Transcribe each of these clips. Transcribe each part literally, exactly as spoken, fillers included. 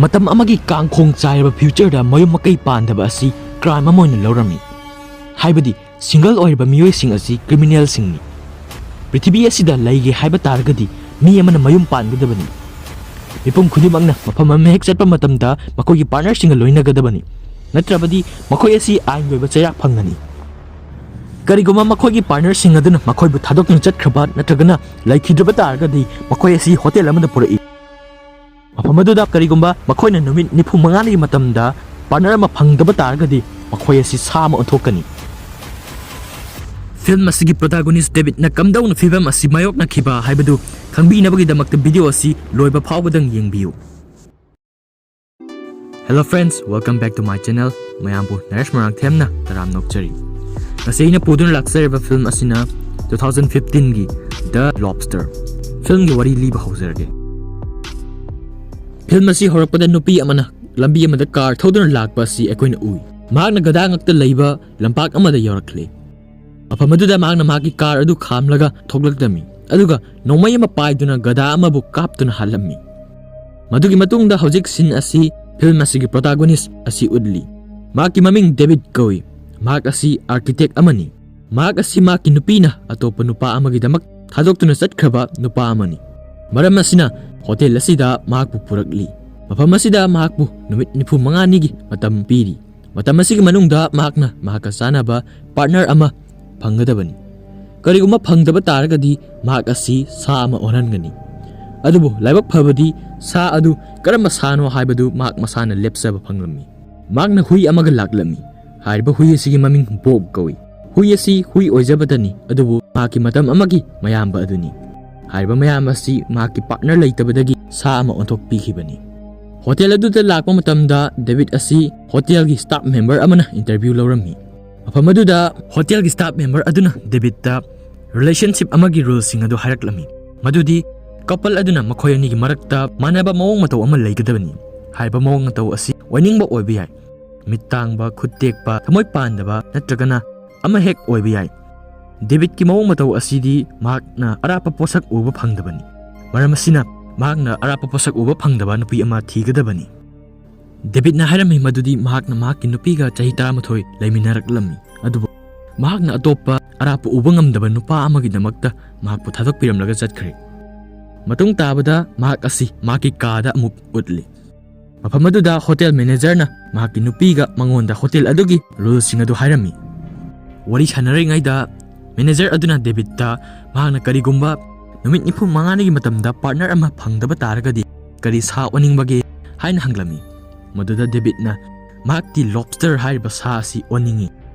ꯃꯇꯝ ꯑꯃꯒꯤ ꯀꯥꯡꯈꯣꯡ ꯆꯥꯏꯔꯕ future ꯗ ꯃꯌꯨꯝ ꯃꯀꯩ ꯄꯥꯟꯗꯕ ꯑꯁꯤ crime ꯑꯃ ꯑꯣꯏꯅ ꯂꯧꯔꯝꯃꯤ꯫ ꯍꯥꯏꯕꯗꯤ single ꯑꯣꯏꯔꯤꯕ ꯃꯤꯑꯣꯏꯁꯤꯡ ꯑꯁꯤ criminal ꯁꯤꯡꯅꯤ꯫ ꯄ꯭ꯔꯤꯊꯤꯕꯤ ꯑꯁꯤꯗ ꯂꯩꯒꯦ ꯍꯥꯏꯕ ꯇꯥꯔꯒꯗꯤ ꯃꯤ ꯑꯃꯅ ꯃꯌꯨꯝ ꯄꯥꯟꯒꯗꯕꯅꯤ꯫ ꯃꯤꯄꯨꯝ ꯈꯨꯗꯤꯡꯃꯛꯅ ꯃꯐꯝ ꯑꯃ ꯍꯦꯛ ꯆꯠꯄ ꯃꯇꯝꯗ ꯃꯈꯣꯏꯒꯤ partner ꯁꯤꯡꯒ ꯂꯣꯏꯅꯒꯗꯕꯅꯤ꯫ ꯅꯠꯇ꯭ꯔꯕꯗꯤ ꯃꯈꯣꯏ ꯑꯁꯤ ꯑꯥꯏꯟꯒꯤ ꯑꯣꯏꯕ ꯆꯩꯔꯥꯛ ꯐꯪꯒꯅꯤ꯫ ꯀꯔꯤꯒꯨꯝꯕ ꯃꯈꯣꯏꯒꯤ partner ꯁꯤꯡ ꯑꯗꯨꯅ ꯃꯈꯣꯏꯕꯨ ꯊꯥꯗꯣꯛꯇꯨꯅ ꯆꯠꯈ꯭ꯔꯕ ꯅꯠꯇ꯭ꯔꯒꯅ ꯂꯩꯈꯤꯗ꯭ꯔꯕ ꯇꯥꯔꯒꯗꯤ ꯃꯈꯣꯏ ꯑꯁꯤ hotel ꯑꯃꯗ ꯄꯨꯔꯛꯏ꯫ ꯃꯐꯝ ꯑꯗꯨꯗ ꯀꯔꯤꯒꯨꯝꯕ ꯃꯈꯣꯏꯅ ꯅꯨꯃꯤꯠ ꯅꯤꯐꯨ ꯃꯉꯥꯅꯤꯒꯤ ꯃꯇꯝꯗ partner ꯑꯃ ꯐꯪꯗꯕ ꯇꯥꯔꯒꯗꯤ ꯃꯈꯣꯏ ꯑꯁꯤ ꯁꯥ ꯑꯃ ꯑꯣꯟꯊꯣꯛꯀꯅꯤ꯫ Film ꯑꯁꯤꯒꯤ protagonist ꯗꯦꯕꯤꯠꯅ ꯀꯝꯗꯧꯅ ꯐꯤꯚꯝ ꯑꯁꯤ ꯃꯥꯌꯣꯛꯅꯈꯤꯕ ꯍꯥꯏꯕꯗꯨ ꯈꯪꯕꯤꯅꯕꯒꯤꯗꯃꯛꯇ video ꯑꯁꯤ ꯂꯣꯏꯕ ꯐꯥꯎꯕꯗꯪ ꯌꯦꯡꯕꯤꯌꯨ꯫ Hello friends, welcome back to my channel. ꯃꯌꯥꯝꯕꯨ ꯅꯔꯦꯁ ꯃꯣꯏꯔꯥꯡꯊꯦꯝꯅ ꯇꯔꯥꯝꯅ ꯑꯣꯛꯆꯔꯤ꯫ ꯉꯁꯤ ꯑꯩꯅ ꯄꯨꯗꯨꯅ ꯂꯥꯛꯆꯔꯤꯕ film ꯑꯁꯤꯅ two thousand fifteen ꯒꯤ The Lobster film ꯒꯤ ꯋꯥꯔꯤ ꯂꯤꯕ ꯍꯧꯖꯔꯒꯦ꯫ Film ꯑꯁꯤ ꯍꯧꯔꯛꯄꯗ ꯅꯨꯄꯤ ꯑꯃꯅ ꯂꯝꯕꯤ ꯑꯃꯗ car ꯊꯧꯗꯨꯅ ꯂꯥꯛꯄ ꯑꯁꯤ ꯑꯩꯈꯣꯏꯅ ꯎꯏ꯫ ꯃꯍꯥꯛꯅ ꯒꯙꯥ ꯉꯛꯇ ꯂꯩꯕ ꯂꯝꯄꯥꯛ ꯑꯃꯗ ꯌꯧꯔꯛꯂꯦ꯫ ꯃꯐꯝ ꯑꯗꯨꯗ ꯃꯍꯥꯛꯅ ꯃꯍꯥꯛꯀꯤ car ꯑꯗꯨ ꯈꯥꯝꯂꯒ ꯊꯣꯛꯂꯛꯂꯝꯃꯤ, ꯑꯗꯨꯒ ꯅꯣꯡꯃꯩ ꯑꯃ ꯄꯥꯏꯗꯨꯅ ꯒꯙꯥ ꯑꯃꯕꯨ ꯀꯥꯞꯇꯨꯅ ꯍꯥꯠꯂꯝꯃꯤ꯫ ꯃꯗꯨꯒꯤ ꯃꯇꯨꯡꯗ ꯍꯧꯖꯤꯛ scene ꯑꯁꯤ film ꯑꯁꯤꯒꯤ protagonist ꯑꯁꯤ ꯎꯠꯂꯤ꯫ ꯃꯍꯥꯛꯀꯤ ꯃꯃꯤꯡ ꯗꯦꯕꯤꯠ ꯀꯧꯏ꯫ ꯃꯍꯥꯛ ꯑꯁꯤ architect ꯑꯃꯅꯤ꯫ ꯃꯍꯥꯛ ꯑꯁꯤ ꯃꯍꯥꯛꯀꯤ ꯅꯨꯄꯤꯅ ꯑꯇꯣꯞꯄ ꯅꯨꯄꯥ ꯑꯃꯒꯤꯗꯃꯛ ꯊꯥꯗꯣꯛꯇꯨꯅ ꯆꯠꯈ꯭ꯔꯕ ꯅꯨꯄꯥ ꯑꯃꯅꯤ꯫ ꯃꯔꯝ ꯑꯁꯤꯅ hotel ꯑꯁꯤꯗ ꯃꯍꯥꯛꯄꯨ ꯄꯨꯔꯛꯂꯤ꯫ ꯃꯐꯝ ꯑꯁꯤꯗ ꯃꯍꯥꯛꯄꯨ ꯅꯨꯃꯤꯠ ꯅꯤꯐꯨ ꯃꯉꯥꯅꯤꯒꯤ ꯃꯇꯝ ꯄꯤꯔꯤ꯫ ꯃꯇꯝ ꯑꯁꯤꯒꯤ ꯃꯅꯨꯡꯗ ꯃꯍꯥꯛꯅ ꯃꯍꯥꯛꯀ ꯆꯥꯟꯅꯕ partner ꯑꯃ ꯐꯪꯒꯗꯕꯅꯤ꯫ ꯀꯔꯤꯒꯨꯝꯕ ꯐꯪꯗꯕ ꯇꯥꯔꯒꯗꯤ ꯃꯍꯥꯛ ꯑꯁꯤ ꯁꯥ ꯑꯃ ꯑꯣꯟꯍꯟꯒꯅꯤ꯫ ꯑꯗꯨꯕꯨ ꯂꯥꯏꯕꯛ ꯐꯕꯗꯤ ꯁꯥ ꯑꯗꯨ ꯀꯔꯝꯕ ꯁꯥꯅꯣ ꯍꯥꯏꯕꯗꯨ ꯃꯍꯥꯛ ꯃꯁꯥꯅ ꯂꯦꯞꯆꯕ ꯐꯪꯂꯝꯃꯤ꯫ ꯃꯍꯥꯛꯅ ꯍꯨꯏ ꯑꯃꯒ ꯂꯥꯛꯂꯝꯃꯤ꯫ ꯍꯥꯏꯔꯤꯕ ꯍꯨꯏ ꯑꯁꯤꯒꯤ ꯃꯃꯤꯡ ꯕꯣꯕ ꯀꯧꯏ꯫ ꯍꯨꯏ ꯑꯁꯤ ꯍꯨꯏ ꯑꯣꯏꯖꯕꯇꯅꯤ, ꯑꯗꯨꯕꯨ ꯃꯍꯥꯛꯀꯤ ꯃꯇꯝ ꯑꯃꯒꯤ ꯃꯌꯥꯝꯕ ꯑꯗꯨꯅꯤ꯫ ꯍꯥꯏꯔꯤꯕ ꯃꯌꯥꯝꯕ ꯑꯁꯤ ꯃꯍꯥꯛꯀꯤ partner ꯂꯩꯇꯕꯗꯒꯤ ꯁꯥ ꯑꯃ ꯑꯣꯟꯊꯣꯛꯄꯤꯈꯤꯕꯅꯤ꯫ Hotel ꯑꯗꯨꯗ ꯂꯥꯛꯄ ꯃꯇꯝꯗ ꯗꯦꯕꯤꯠ ꯑꯁꯤ hotel ꯒꯤ staff member ꯑꯃꯅ interview ꯂꯧꯔꯝꯃꯤ꯫ ꯃꯐꯝ ꯑꯗꯨꯗ hotel ꯒꯤ staff member ꯑꯗꯨꯅ ꯗꯦꯕꯤꯠꯇ relationship ꯑꯃꯒꯤ rule ꯁꯤꯡ ꯑꯗꯨ ꯍꯥꯏꯔꯛꯂꯝꯃꯤ, ꯃꯗꯨꯗꯤ couple ꯑꯗꯨꯅ ꯃꯈꯣꯏ ꯑꯅꯤꯒꯤ ꯃꯔꯛꯇ ꯃꯥꯟꯅꯕ ꯃꯑꯣꯡ ꯃꯇꯧ ꯑꯃ ꯂꯩꯒꯗꯕꯅꯤ꯫ ꯍꯥꯏꯔꯤꯕ ꯃꯑꯣꯡ ꯃꯇꯧ ꯑꯁꯤ ꯑꯣꯏꯅꯤꯡꯕ ꯑꯣꯏꯕ ꯌꯥꯏ, ꯃꯤꯠ ꯇꯥꯡꯕ, ꯈꯨꯠ ꯇꯦꯛꯄ, ꯊꯃꯣꯏ ꯄꯥꯟꯗꯕ ꯅꯠꯇ꯭ꯔꯒꯅ ꯑꯃ ꯍꯦꯛ ꯑꯣꯏꯕ ꯌꯥꯏ꯫ ꯗꯦꯕꯤꯠꯀꯤ ꯃꯑꯣꯡ ꯃꯇꯧ ꯑꯁꯤꯗꯤ ꯃꯍꯥꯛꯅ ꯑꯔꯥꯞꯄ ꯄꯣꯠꯁꯛ ꯎꯕ ꯐꯪꯗꯕꯅꯤ꯫ ꯃꯔꯝ ꯑꯁꯤꯅ ꯃꯍꯥꯛꯅ ꯑꯔꯥꯞꯄ ꯄꯣꯠꯁꯛ ꯎꯕ ꯐꯪꯗꯕ ꯅꯨꯄꯤ ꯑꯃ ꯊꯤꯒꯗꯕꯅꯤ꯫ ꯗꯦꯕꯤꯠꯅ ꯍꯥꯏꯔꯝꯃꯤ ꯃꯗꯨꯗꯤ ꯃꯍꯥꯛꯅ ꯃꯍꯥꯛꯀꯤ ꯅꯨꯄꯤꯒ ꯆꯍꯤ ꯇꯔꯥꯃꯥꯊꯣꯏ ꯂꯩꯃꯤꯟꯅꯔꯛꯂꯝꯃꯤ, ꯑꯗꯨꯕꯨ ꯃꯍꯥꯛꯅ ꯑꯇꯣꯞꯄ ꯑꯔꯥꯞꯄ ꯎꯕ ꯉꯝꯗꯕ ꯅꯨꯄꯥ ꯑꯃꯒꯤꯗꯃꯛꯇ ꯃꯍꯥꯛꯄꯨ ꯊꯥꯗꯣꯛꯄꯤꯔꯝꯂꯒ ꯆꯠꯈ꯭ꯔꯦ꯫ ꯃꯇꯨꯡ ꯇꯥꯕꯗ ꯃꯍꯥꯛ ꯑꯁꯤ ꯃꯍꯥꯛꯀꯤ ꯀꯥꯗ ꯑꯃꯨꯛ ꯎꯠꯂꯤ꯫ ꯃꯐꯝ ꯑꯗꯨꯗ ꯍꯣꯇꯦꯜ ꯃꯦꯅꯦꯖꯔꯅ ꯃꯍꯥꯛꯀꯤ ꯅꯨꯄꯤꯒ ꯃꯉꯣꯟꯗ ꯍꯣꯇꯦꯜ ꯑꯗꯨꯒꯤ ꯔꯨꯜꯁꯤꯡ ꯑꯗꯨ ꯍꯥꯏꯔꯝꯃꯤ꯫ ꯋꯥꯔꯤ ꯁꯥꯟꯅꯔꯤꯉꯩꯗ ꯃꯦꯅꯦꯖꯔ ꯑꯗꯨꯅ ꯗꯦꯕꯤꯠꯇ ꯃꯍꯥꯛꯅ ꯀꯔꯤꯒꯨꯝꯕ ꯅꯨꯃꯤꯠ ꯅꯤꯐꯨ ꯃꯉꯥꯅꯤꯒꯤ ꯃꯇꯝꯗ ꯄꯥꯔꯠꯅꯔ ꯑꯃ ꯐꯪꯗꯕ ꯇꯥꯔꯒꯗꯤ ꯀꯔꯤ ꯁꯥ ꯑꯣꯟꯅꯤꯡꯕꯒꯦ ꯍꯥꯏꯅ ꯍꯪꯂꯝꯃꯤ꯫ ꯃꯗꯨꯗ ꯗꯦꯕꯤꯠꯅ ꯃꯍꯥꯛꯇꯤ ꯂꯣꯕꯁꯇꯔ ꯍꯥꯏꯔꯤꯕ ꯁꯥ ꯑꯁꯤ ꯑꯣꯟꯅꯤꯡꯏ,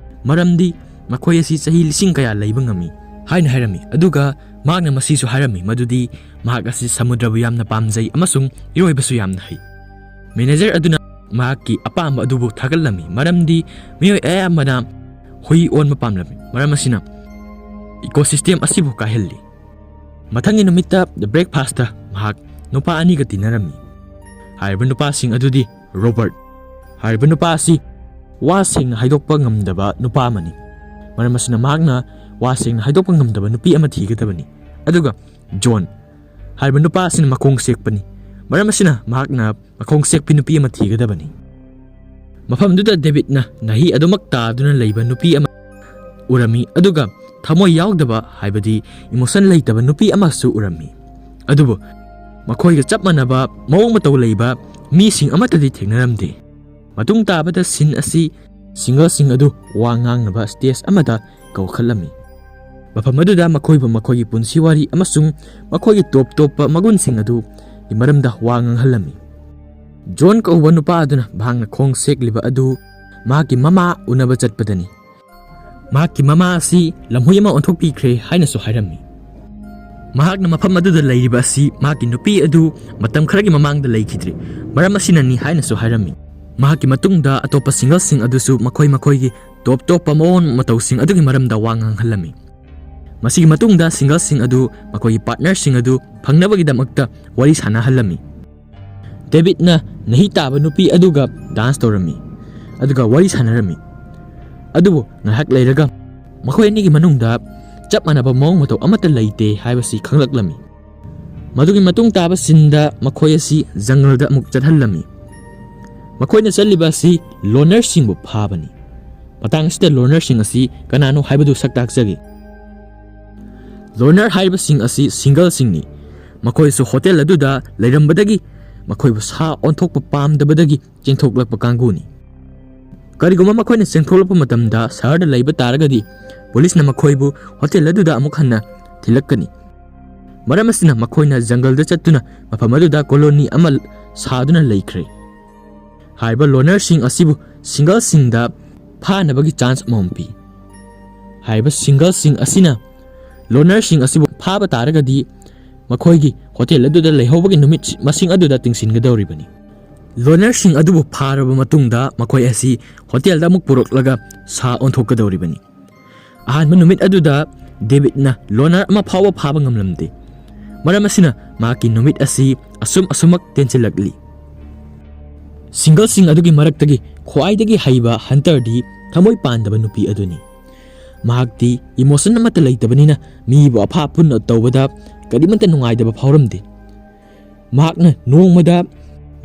ꯃꯔꯝꯗꯤ ꯃꯈꯣꯏ ꯑꯁꯤ ꯆꯍꯤ ꯂꯤꯁꯤꯡ ꯀꯌꯥ ꯂꯩꯕ ꯉꯝꯃꯤ ꯍꯥꯏꯅ ꯍꯥꯏꯔꯝꯃꯤ꯫ ꯑꯗꯨꯒ ꯃꯍꯥꯛꯅ ꯃꯁꯤꯁꯨ ꯍꯥꯏꯔꯝꯃꯤ ꯃꯗꯨꯗꯤ ꯃꯍꯥꯛ ꯑꯁꯤ ꯁꯃꯨꯗ꯭ꯔꯕꯨ ꯌꯥꯝꯅ ꯄꯥꯝꯖꯩ ꯑꯃꯁꯨꯡ ꯏꯔꯣꯏꯕꯁꯨ ꯌꯥꯝꯅ ꯍꯩ꯫ ꯃꯦꯅꯦꯖꯔ ꯑꯗꯨꯅ ꯃꯍꯥꯛꯀꯤ ꯑꯄꯥꯝꯕ ꯑꯗꯨꯕꯨ ꯊꯥꯒꯠꯂꯝꯃꯤ, ꯃꯔꯝꯗꯤ ꯃꯤꯑꯣꯏ ꯑꯌꯥꯝꯕꯅ ꯍꯨꯏ ꯑꯣꯟꯕ ꯄꯥꯝꯂꯝꯃꯤ, ꯃꯔꯝ ꯑꯁꯤꯅ ꯏꯀꯣꯁꯤꯁꯇꯦꯝ ꯑꯁꯤꯕꯨ ꯀꯥꯏꯍꯜꯂꯤ꯫ ꯃꯊꯪꯒꯤ ꯅꯨꯃꯤꯠꯇ ꯕ꯭ꯔꯦꯛꯐꯥꯁꯇ ꯃꯍꯥꯛ ꯅꯨꯄꯥ ꯑꯅꯤꯒ ꯇꯤꯟꯅꯔꯝꯃꯤ꯫ ꯍꯥꯏꯔꯤꯕ ꯅꯨꯄꯥꯁꯤꯡ ꯑꯗꯨꯗꯤ ꯔꯣꯕꯔꯠ꯫ ꯍꯥꯏꯔꯤꯕ ꯅꯨꯄꯥ ꯑꯁꯤ ꯋꯥ ꯁꯦꯡꯅ ꯍꯥꯏꯗꯣꯛꯄ ꯉꯝꯗꯕ ꯅꯨꯄꯥ ꯑꯃꯅꯤ, ꯃꯔꯝ ꯑꯁꯤꯅ ꯃꯍꯥꯛꯅ ꯋꯥ ꯁꯦꯡꯅ ꯍꯥꯏꯗꯣꯛꯄ ꯉꯝꯗꯕ ꯅꯨꯄꯤ ꯑꯃ ꯊꯤꯒꯗꯕꯅꯤ꯫ ꯑꯗꯨꯒ ꯖꯣꯟ꯫ ꯍꯥꯏꯔꯤꯕ ꯅꯨꯄꯥ ꯑꯁꯤꯅ ꯃꯈꯣꯡ ꯁꯦꯛꯄꯅꯤ, ꯃꯔꯝ ꯑꯁꯤꯅ ꯃꯍꯥꯛꯅ ꯃꯈꯣꯡ ꯁꯦꯛꯄꯤ ꯅꯨꯄꯤ ꯑꯃ ꯊꯤꯒꯗꯕꯅꯤ꯫ ꯃꯐꯝꯗꯨꯗ ꯗꯦꯕꯤꯠꯅ ꯅꯥꯍꯤ ꯑꯗꯨꯃꯛ ꯇꯥꯗꯨꯅ ꯂꯩꯕ ꯅꯨꯄꯤ ꯑꯃ ꯎꯔꯝꯃꯤ, ꯑꯗꯨꯒ ꯊꯃꯣꯏ ꯌꯥꯎꯗꯕ, ꯍꯥꯏꯕꯗꯤ ꯏꯃꯣꯁꯟ ꯂꯩꯇꯕ ꯅꯨꯄꯤ ꯑꯃꯁꯨ ꯎꯔꯝꯃꯤ꯫ ꯑꯗꯨꯕꯨ ꯃꯈꯣꯏꯒ ꯆꯞ ꯃꯥꯟꯅꯕ ꯃꯑꯣꯡ ꯃꯇꯧ ꯂꯩꯕ ꯃꯤꯁꯤꯡ ꯑꯃꯠꯇꯗꯤ ꯊꯦꯡꯅꯔꯝꯗꯦ꯫ ꯃꯇꯨꯡ ꯇꯥꯕꯗ ꯁꯤꯟ ꯑꯁꯤ ꯁꯤꯡꯒꯜꯁꯤꯡ ꯑꯗꯨ ꯋꯥ ꯉꯥꯡꯅꯕ ꯁ꯭ꯇꯦꯖ ꯑꯃꯗ ꯀꯧꯈꯠꯂꯝꯃꯤ꯫ ꯃꯐꯝ ꯑꯗꯨꯗ ꯃꯈꯣꯏꯕꯨ ꯃꯈꯣꯏꯒꯤ ꯄꯨꯟꯁꯤ ꯋꯥꯔꯤ ꯑꯃꯁꯨꯡ ꯃꯈꯣꯏꯒꯤ ꯇꯣꯞ ꯇꯣꯞꯄ ꯃꯒꯨꯟꯁꯤꯡ ꯑꯗꯨꯒꯤ ꯃꯔꯝꯗ ꯋꯥ ꯉꯥꯡꯍꯜꯂꯝꯃꯤ꯫ ꯖꯣꯟ ꯀꯧꯕ ꯅꯨꯄꯥ ꯑꯗꯨꯅ ꯃꯍꯥꯛꯅ ꯈꯣꯡ ꯁꯦꯛꯂꯤꯕ ꯑꯗꯨ ꯃꯍꯥꯛꯀꯤ ꯃꯃꯥ ꯎꯅꯕ ꯆꯠꯄꯗꯅꯤ꯫ ꯃꯍꯥꯛꯀꯤ ꯃꯃꯥ ꯑꯁꯤ ꯂꯝꯍꯨꯏ ꯑꯃ ꯑꯣꯟꯊꯣꯛꯄꯤꯈ꯭ꯔꯦ ꯍꯥꯏꯅꯁꯨ ꯍꯥꯏꯔꯝꯃꯤ꯫ ꯃꯍꯥꯛꯅ ꯃꯐꯝ ꯑꯗꯨꯗ ꯂꯩꯔꯤꯕ ꯑꯁꯤ ꯃꯍꯥꯛꯀꯤ ꯅꯨꯄꯤ ꯑꯗꯨ ꯃꯇꯝ ꯈꯔꯒꯤ ꯃꯃꯥꯡꯗ ꯂꯩꯈꯤꯗ꯭ꯔꯤ, ꯃꯔꯝ ꯑꯁꯤꯅꯅꯤ ꯍꯥꯏꯅꯁꯨ ꯍꯥꯏꯔꯝꯃꯤ꯫ ꯃꯍꯥꯛꯀꯤ ꯃꯇꯨꯡꯗ ꯑꯇꯣꯞꯄ ꯁꯤꯡꯒꯜꯁꯤꯡ ꯑꯗꯨꯁꯨ ꯃꯈꯣꯏ ꯃꯈꯣꯏꯒꯤ ꯇꯣꯞ ꯇꯣꯞꯄ ꯃꯑꯣꯡ ꯃꯇꯧꯁꯤꯡ ꯑꯗꯨꯒꯤ ꯃꯔꯝꯗ ꯋꯥ ꯉꯥꯡꯍꯜꯂꯝꯃꯤ꯫ ꯃꯁꯤꯒꯤ ꯃꯇꯨꯡꯗ ꯁꯤꯡꯒꯜꯁꯤꯡ ꯑꯗꯨ ꯃꯈꯣꯏꯒꯤ ꯄꯥꯔꯠꯅꯔꯁꯤꯡ ꯑꯗꯨ ꯐꯪꯅꯕꯒꯤꯗꯃꯛꯇ ꯋꯥꯔꯤ ꯁꯥꯟꯅꯍꯜꯂꯝꯃꯤ꯫ ꯗꯦꯕꯤꯠꯅ ꯅꯥꯍꯤ ꯇꯥꯕ ꯅꯨꯄꯤ ꯑꯗꯨꯒ ꯗꯥꯟꯁ ꯇꯧꯔꯝꯃꯤ, ꯑꯗꯨꯒ ꯋꯥꯔꯤ ꯁꯥꯟꯅꯔꯝꯃꯤ꯫ ꯑꯗꯨꯕꯨ ꯉꯥꯏꯍꯥꯛ ꯂꯩꯔꯒ ꯃꯈꯣꯏ ꯑꯅꯤꯒꯤ ꯃꯅꯨꯡꯗ ꯆꯞ ꯃꯥꯟꯅꯕ ꯃꯑꯣꯡ ꯃꯇꯧ ꯑꯃꯠꯇ ꯂꯩꯇꯦ ꯍꯥꯏꯕꯁꯤ ꯈꯪꯂꯛꯂꯝꯃꯤ꯫ ꯃꯗꯨꯒꯤ ꯃꯇꯨꯡ ꯇꯥꯕ ꯁꯤꯟꯗ ꯃꯈꯣꯏ ꯑꯁꯤ ꯖꯪꯒꯜꯗ ꯑꯃꯨꯛ ꯆꯠꯍꯜꯂꯝꯃꯤ꯫ ꯃꯈꯣꯏꯅ ꯆꯠꯂꯤꯕ ꯑꯁꯤ ꯂꯣꯅꯔꯁꯤꯡꯕꯨ ꯐꯥꯕꯅꯤ꯫ ꯃꯇꯥꯡ ꯑꯁꯤꯗ ꯂꯣꯅꯔꯁꯤꯡ ꯑꯁꯤ ꯀꯅꯥꯅꯣ ꯍꯥꯏꯕꯗꯨ ꯁꯛ ꯇꯥꯛꯆꯒꯦ꯫ ꯂꯣꯅꯔ ꯍꯥꯏꯔꯤꯕꯁꯤꯡ ꯑꯁꯤ ꯁꯤꯡꯒꯜꯁꯤꯡꯅꯤ꯫ ꯃꯈꯣꯏꯁꯨ ꯍꯣꯇꯦꯜ ꯑꯗꯨꯗ ꯂꯩꯔꯝꯕꯗꯒꯤ ꯃꯈꯣꯏꯕꯨ ꯁꯥ ꯑꯣꯟꯊꯣꯛꯄ ꯄꯥꯝꯗꯕꯗꯒꯤ ꯆꯦꯟꯊꯣꯛꯂꯛꯄ ꯀꯥꯡꯕꯨꯅꯤ꯫ ꯀꯔꯤꯒꯨꯝꯕ ꯃꯈꯣꯏꯅ ꯆꯦꯟꯊꯣꯛꯂꯛꯄ ꯃꯇꯝꯗ ꯁꯍꯔꯗ ꯂꯩꯕ ꯇꯥꯔꯒꯗꯤ ꯄꯨꯂꯤꯁꯅ ꯃꯈꯣꯏꯕꯨ ꯍꯣꯇꯦꯜ ꯑꯗꯨꯗ ꯑꯃꯨꯛ ꯍꯟꯅ ꯊꯤꯜꯂꯛꯀꯅꯤ꯫ ꯃꯔꯝ ꯑꯁꯤꯅ ꯃꯈꯣꯏꯅ ꯖꯪꯒꯜꯗ ꯆꯠꯇꯨꯅ ꯃꯐꯝ ꯑꯗꯨꯗ ꯀꯣꯂꯣꯅꯤ ꯑꯃ ꯁꯥꯗꯨꯅ ꯂꯩꯈ꯭ꯔꯦ꯫ ꯍꯥꯏꯔꯤꯕ ꯂꯣꯅꯔꯁꯤꯡ ꯑꯁꯤꯕꯨ ꯁꯤꯡꯒꯜꯁꯤꯡꯗ ꯐꯥꯅꯕꯒꯤ ꯆꯥꯟꯁ ꯑꯃꯃꯝ ꯄꯤ꯫ ꯍꯥꯏꯔꯤꯕ ꯁꯤꯡꯒꯜꯁꯤꯡ ꯑꯁꯤꯅ ꯂꯣꯅꯔꯁꯤꯡ ꯑꯁꯤꯕꯨ ꯐꯥꯕ ꯇꯥꯔꯒꯗꯤ ꯃꯈꯣꯏꯒꯤ ꯍꯣꯇꯦꯜ ꯑꯗꯨꯗ ꯂꯩꯍꯧꯕꯒꯤ ꯅꯨꯃꯤꯠ ꯃꯁꯤꯡ ꯑꯗꯨꯗ ꯇꯤꯡꯁꯤꯟꯒꯗꯧꯔꯤꯕꯅꯤ꯫ ꯂꯣꯅꯔꯁꯤꯡ ꯑꯗꯨꯕꯨ ꯐꯥꯔꯕ ꯃꯇꯨꯡꯗ ꯃꯈꯣꯏ ꯑꯁꯤ ꯍꯣꯇꯦꯜꯗ ꯑꯃꯨꯛ ꯄꯨꯔꯛꯂꯒ ꯁꯥ ꯑꯣꯟꯊꯣꯛꯀꯗꯧꯔꯤꯕꯅꯤ꯫ ꯑꯍꯥꯟꯕ ꯅꯨꯃꯤꯠ ꯑꯗꯨꯗ ꯗꯦꯕꯤꯠꯅ ꯂꯣꯅꯔ ꯑꯃ ꯐꯥꯎꯕ ꯐꯥꯕ ꯉꯝꯂꯝꯗꯦ꯫ ꯃꯔꯝ ꯑꯁꯤꯅ ꯃꯍꯥꯛꯀꯤ ꯅꯨꯃꯤꯠ ꯑꯁꯤ ꯑꯁꯨꯝ ꯑꯁꯨꯝꯃꯛ ꯇꯦꯟꯁꯤꯜꯂꯛꯂꯤ꯫ ꯁꯤꯡꯒꯜꯁꯤꯡ ꯑꯗꯨꯒꯤ ꯃꯔꯛꯇꯒꯤ ꯈ꯭ꯋꯥꯏꯗꯒꯤ ꯍꯩꯕ ꯍꯟꯇꯔꯗꯤ ꯊꯃꯣꯏ ꯄꯥꯟꯗꯕ ꯅꯨꯄꯤ ꯑꯗꯨꯅꯤ꯫ ꯃꯍꯥꯛꯇꯤ ꯏꯃꯣꯁꯟ ꯑꯃꯠꯇ ꯂꯩꯇꯕꯅꯤꯅ ꯃꯤꯕꯨ ꯑꯐꯥ ꯑꯐꯨꯟ ꯇꯧꯕꯗ ꯀꯔꯤꯃꯠꯇ ꯅꯨꯡꯉꯥꯏꯇꯕ ꯐꯥꯎꯔꯝꯗꯦ꯫ ꯃꯍꯥꯛꯅ ꯅꯣꯡꯃꯗ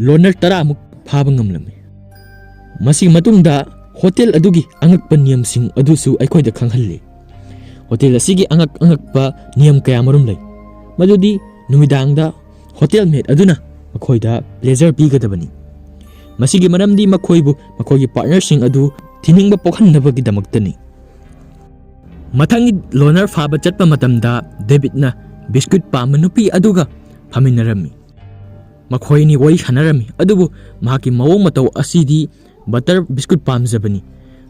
ꯂꯣꯅꯔ ꯇꯔꯥꯃꯨꯛ ꯐꯥꯕ ꯉꯝꯂꯝꯃꯤ꯫ ꯃꯁꯤꯒꯤ ꯃꯇꯨꯡꯗ ꯍꯣꯇꯦꯜ ꯑꯗꯨꯒꯤ ꯑꯉꯛꯄ ꯅꯤꯌꯝꯁꯤꯡ ꯑꯗꯨꯁꯨ ꯑꯩꯈꯣꯏꯗ ꯈꯪꯍꯜꯂꯤ꯫ ꯍꯣꯇꯦꯜ ꯑꯁꯤꯒꯤ ꯑꯉꯛ ꯑꯉꯛꯄ ꯅꯤꯌꯝ ꯀꯌꯥ ꯃꯔꯨꯝ ꯂꯩ, ꯃꯗꯨꯗꯤ ꯅꯨꯃꯤꯗꯥꯡꯗ ꯍꯣꯇꯦꯜ ꯃꯦꯠ ꯑꯗꯨꯅ ꯃꯈꯣꯏꯗ ꯄ꯭ꯂꯦꯖꯔ ꯄꯤꯒꯗꯕꯅꯤ꯫ ꯃꯁꯤꯒꯤ ꯃꯔꯝꯗꯤ ꯃꯈꯣꯏꯕꯨ ꯃꯈꯣꯏꯒꯤ ꯄꯥꯔꯠꯅꯔꯁꯤꯡ ꯑꯗꯨ ꯊꯤꯅꯤꯡꯕ ꯄꯣꯛꯍꯟꯅꯕꯒꯤꯗꯃꯛꯇꯅꯤ꯫ ꯃꯊꯪꯒꯤ ꯂꯣꯅꯔ ꯐꯥꯕ ꯆꯠꯄ ꯃꯇꯝꯗ ꯗꯦꯕꯤꯠꯅ ꯕꯤꯁꯀꯨꯠ ꯄꯥꯝꯕ ꯅꯨꯄꯤ ꯑꯗꯨꯒ ꯐꯝꯃꯤꯟꯅꯔꯝꯃꯤ꯫ ꯃꯈꯣꯏ ꯑꯅꯤ ꯋꯥꯔꯤ ꯁꯥꯟꯅꯔꯝꯃꯤ, ꯑꯗꯨꯕꯨ ꯃꯍꯥꯛꯀꯤ ꯃꯑꯣꯡ ꯃꯇꯧ ꯑꯁꯤꯗꯤ ꯕꯇꯔ ꯕꯤꯁꯀꯨꯠ ꯄꯥꯝꯖꯕꯅꯤ꯫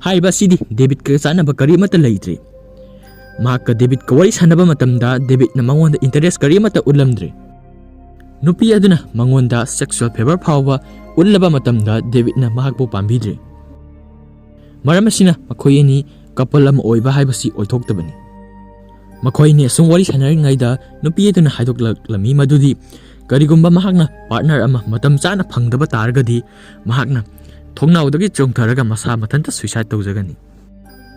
ꯍꯥꯏꯔꯤꯕ ꯑꯁꯤꯗꯤ ꯗꯦꯕꯤꯠꯀ ꯆꯥꯟꯅꯕ ꯀꯔꯤꯃꯠꯇ ꯂꯩꯇ꯭ꯔꯦ꯫ ꯃꯍꯥꯛꯀ ꯗꯦꯕꯤꯠꯀ ꯋꯥꯔꯤ ꯁꯥꯟꯅꯕ ꯃꯇꯝꯗ ꯗꯦꯕꯤꯠꯅ ꯃꯉꯣꯟꯗ ꯏꯟꯇꯔꯦꯁ ꯀꯔꯤꯃꯠꯇ ꯎꯠꯂꯝꯗ꯭ꯔꯦ꯫ ꯅꯨꯄꯤ ꯑꯗꯨꯅ ꯃꯉꯣꯟꯗ ꯁꯦꯛꯁꯨꯑꯦꯜ ꯐꯦꯚꯔ ꯐꯥꯎꯕ ꯎꯠꯂꯕ ꯃꯇꯝꯗ ꯗꯦꯕꯤꯠꯅ ꯃꯍꯥꯛꯄꯨ ꯄꯥꯝꯕꯤꯗ꯭ꯔꯦ꯫ ꯃꯔꯝ ꯑꯁꯤꯅ ꯃꯈꯣꯏ ꯑꯅꯤ ꯀꯄꯜ ꯑꯃ ꯑꯣꯏꯕ ꯍꯥꯏꯕꯁꯤ ꯑꯣꯏꯊꯣꯛꯇꯕꯅꯤ꯫ ꯃꯈꯣꯏ ꯑꯅꯤ ꯑꯁꯨꯝ ꯋꯥꯔꯤ ꯁꯥꯟꯅꯔꯤꯉꯩꯗ ꯅꯨꯄꯤ ꯑꯗꯨꯅ ꯍꯥꯏꯗꯣꯛꯂꯛꯂꯝꯃꯤ ꯃꯗꯨꯗꯤ ꯀꯔꯤꯒꯨꯝꯕ ꯃꯍꯥꯛꯅ ꯄꯥꯔꯠꯅꯔ ꯑꯃ ꯃꯇꯝ ꯆꯥꯅ ꯐꯪꯗꯕ ꯇꯥꯔꯒꯗꯤ ꯃꯍꯥꯛꯅ ꯊꯣꯡꯅꯥꯎꯗꯒꯤ ꯆꯣꯡꯊꯔꯒ ꯃꯁꯥ ꯃꯊꯟꯇ ꯁꯨꯏꯁꯥꯏꯗ ꯇꯧꯖꯒꯅꯤ꯫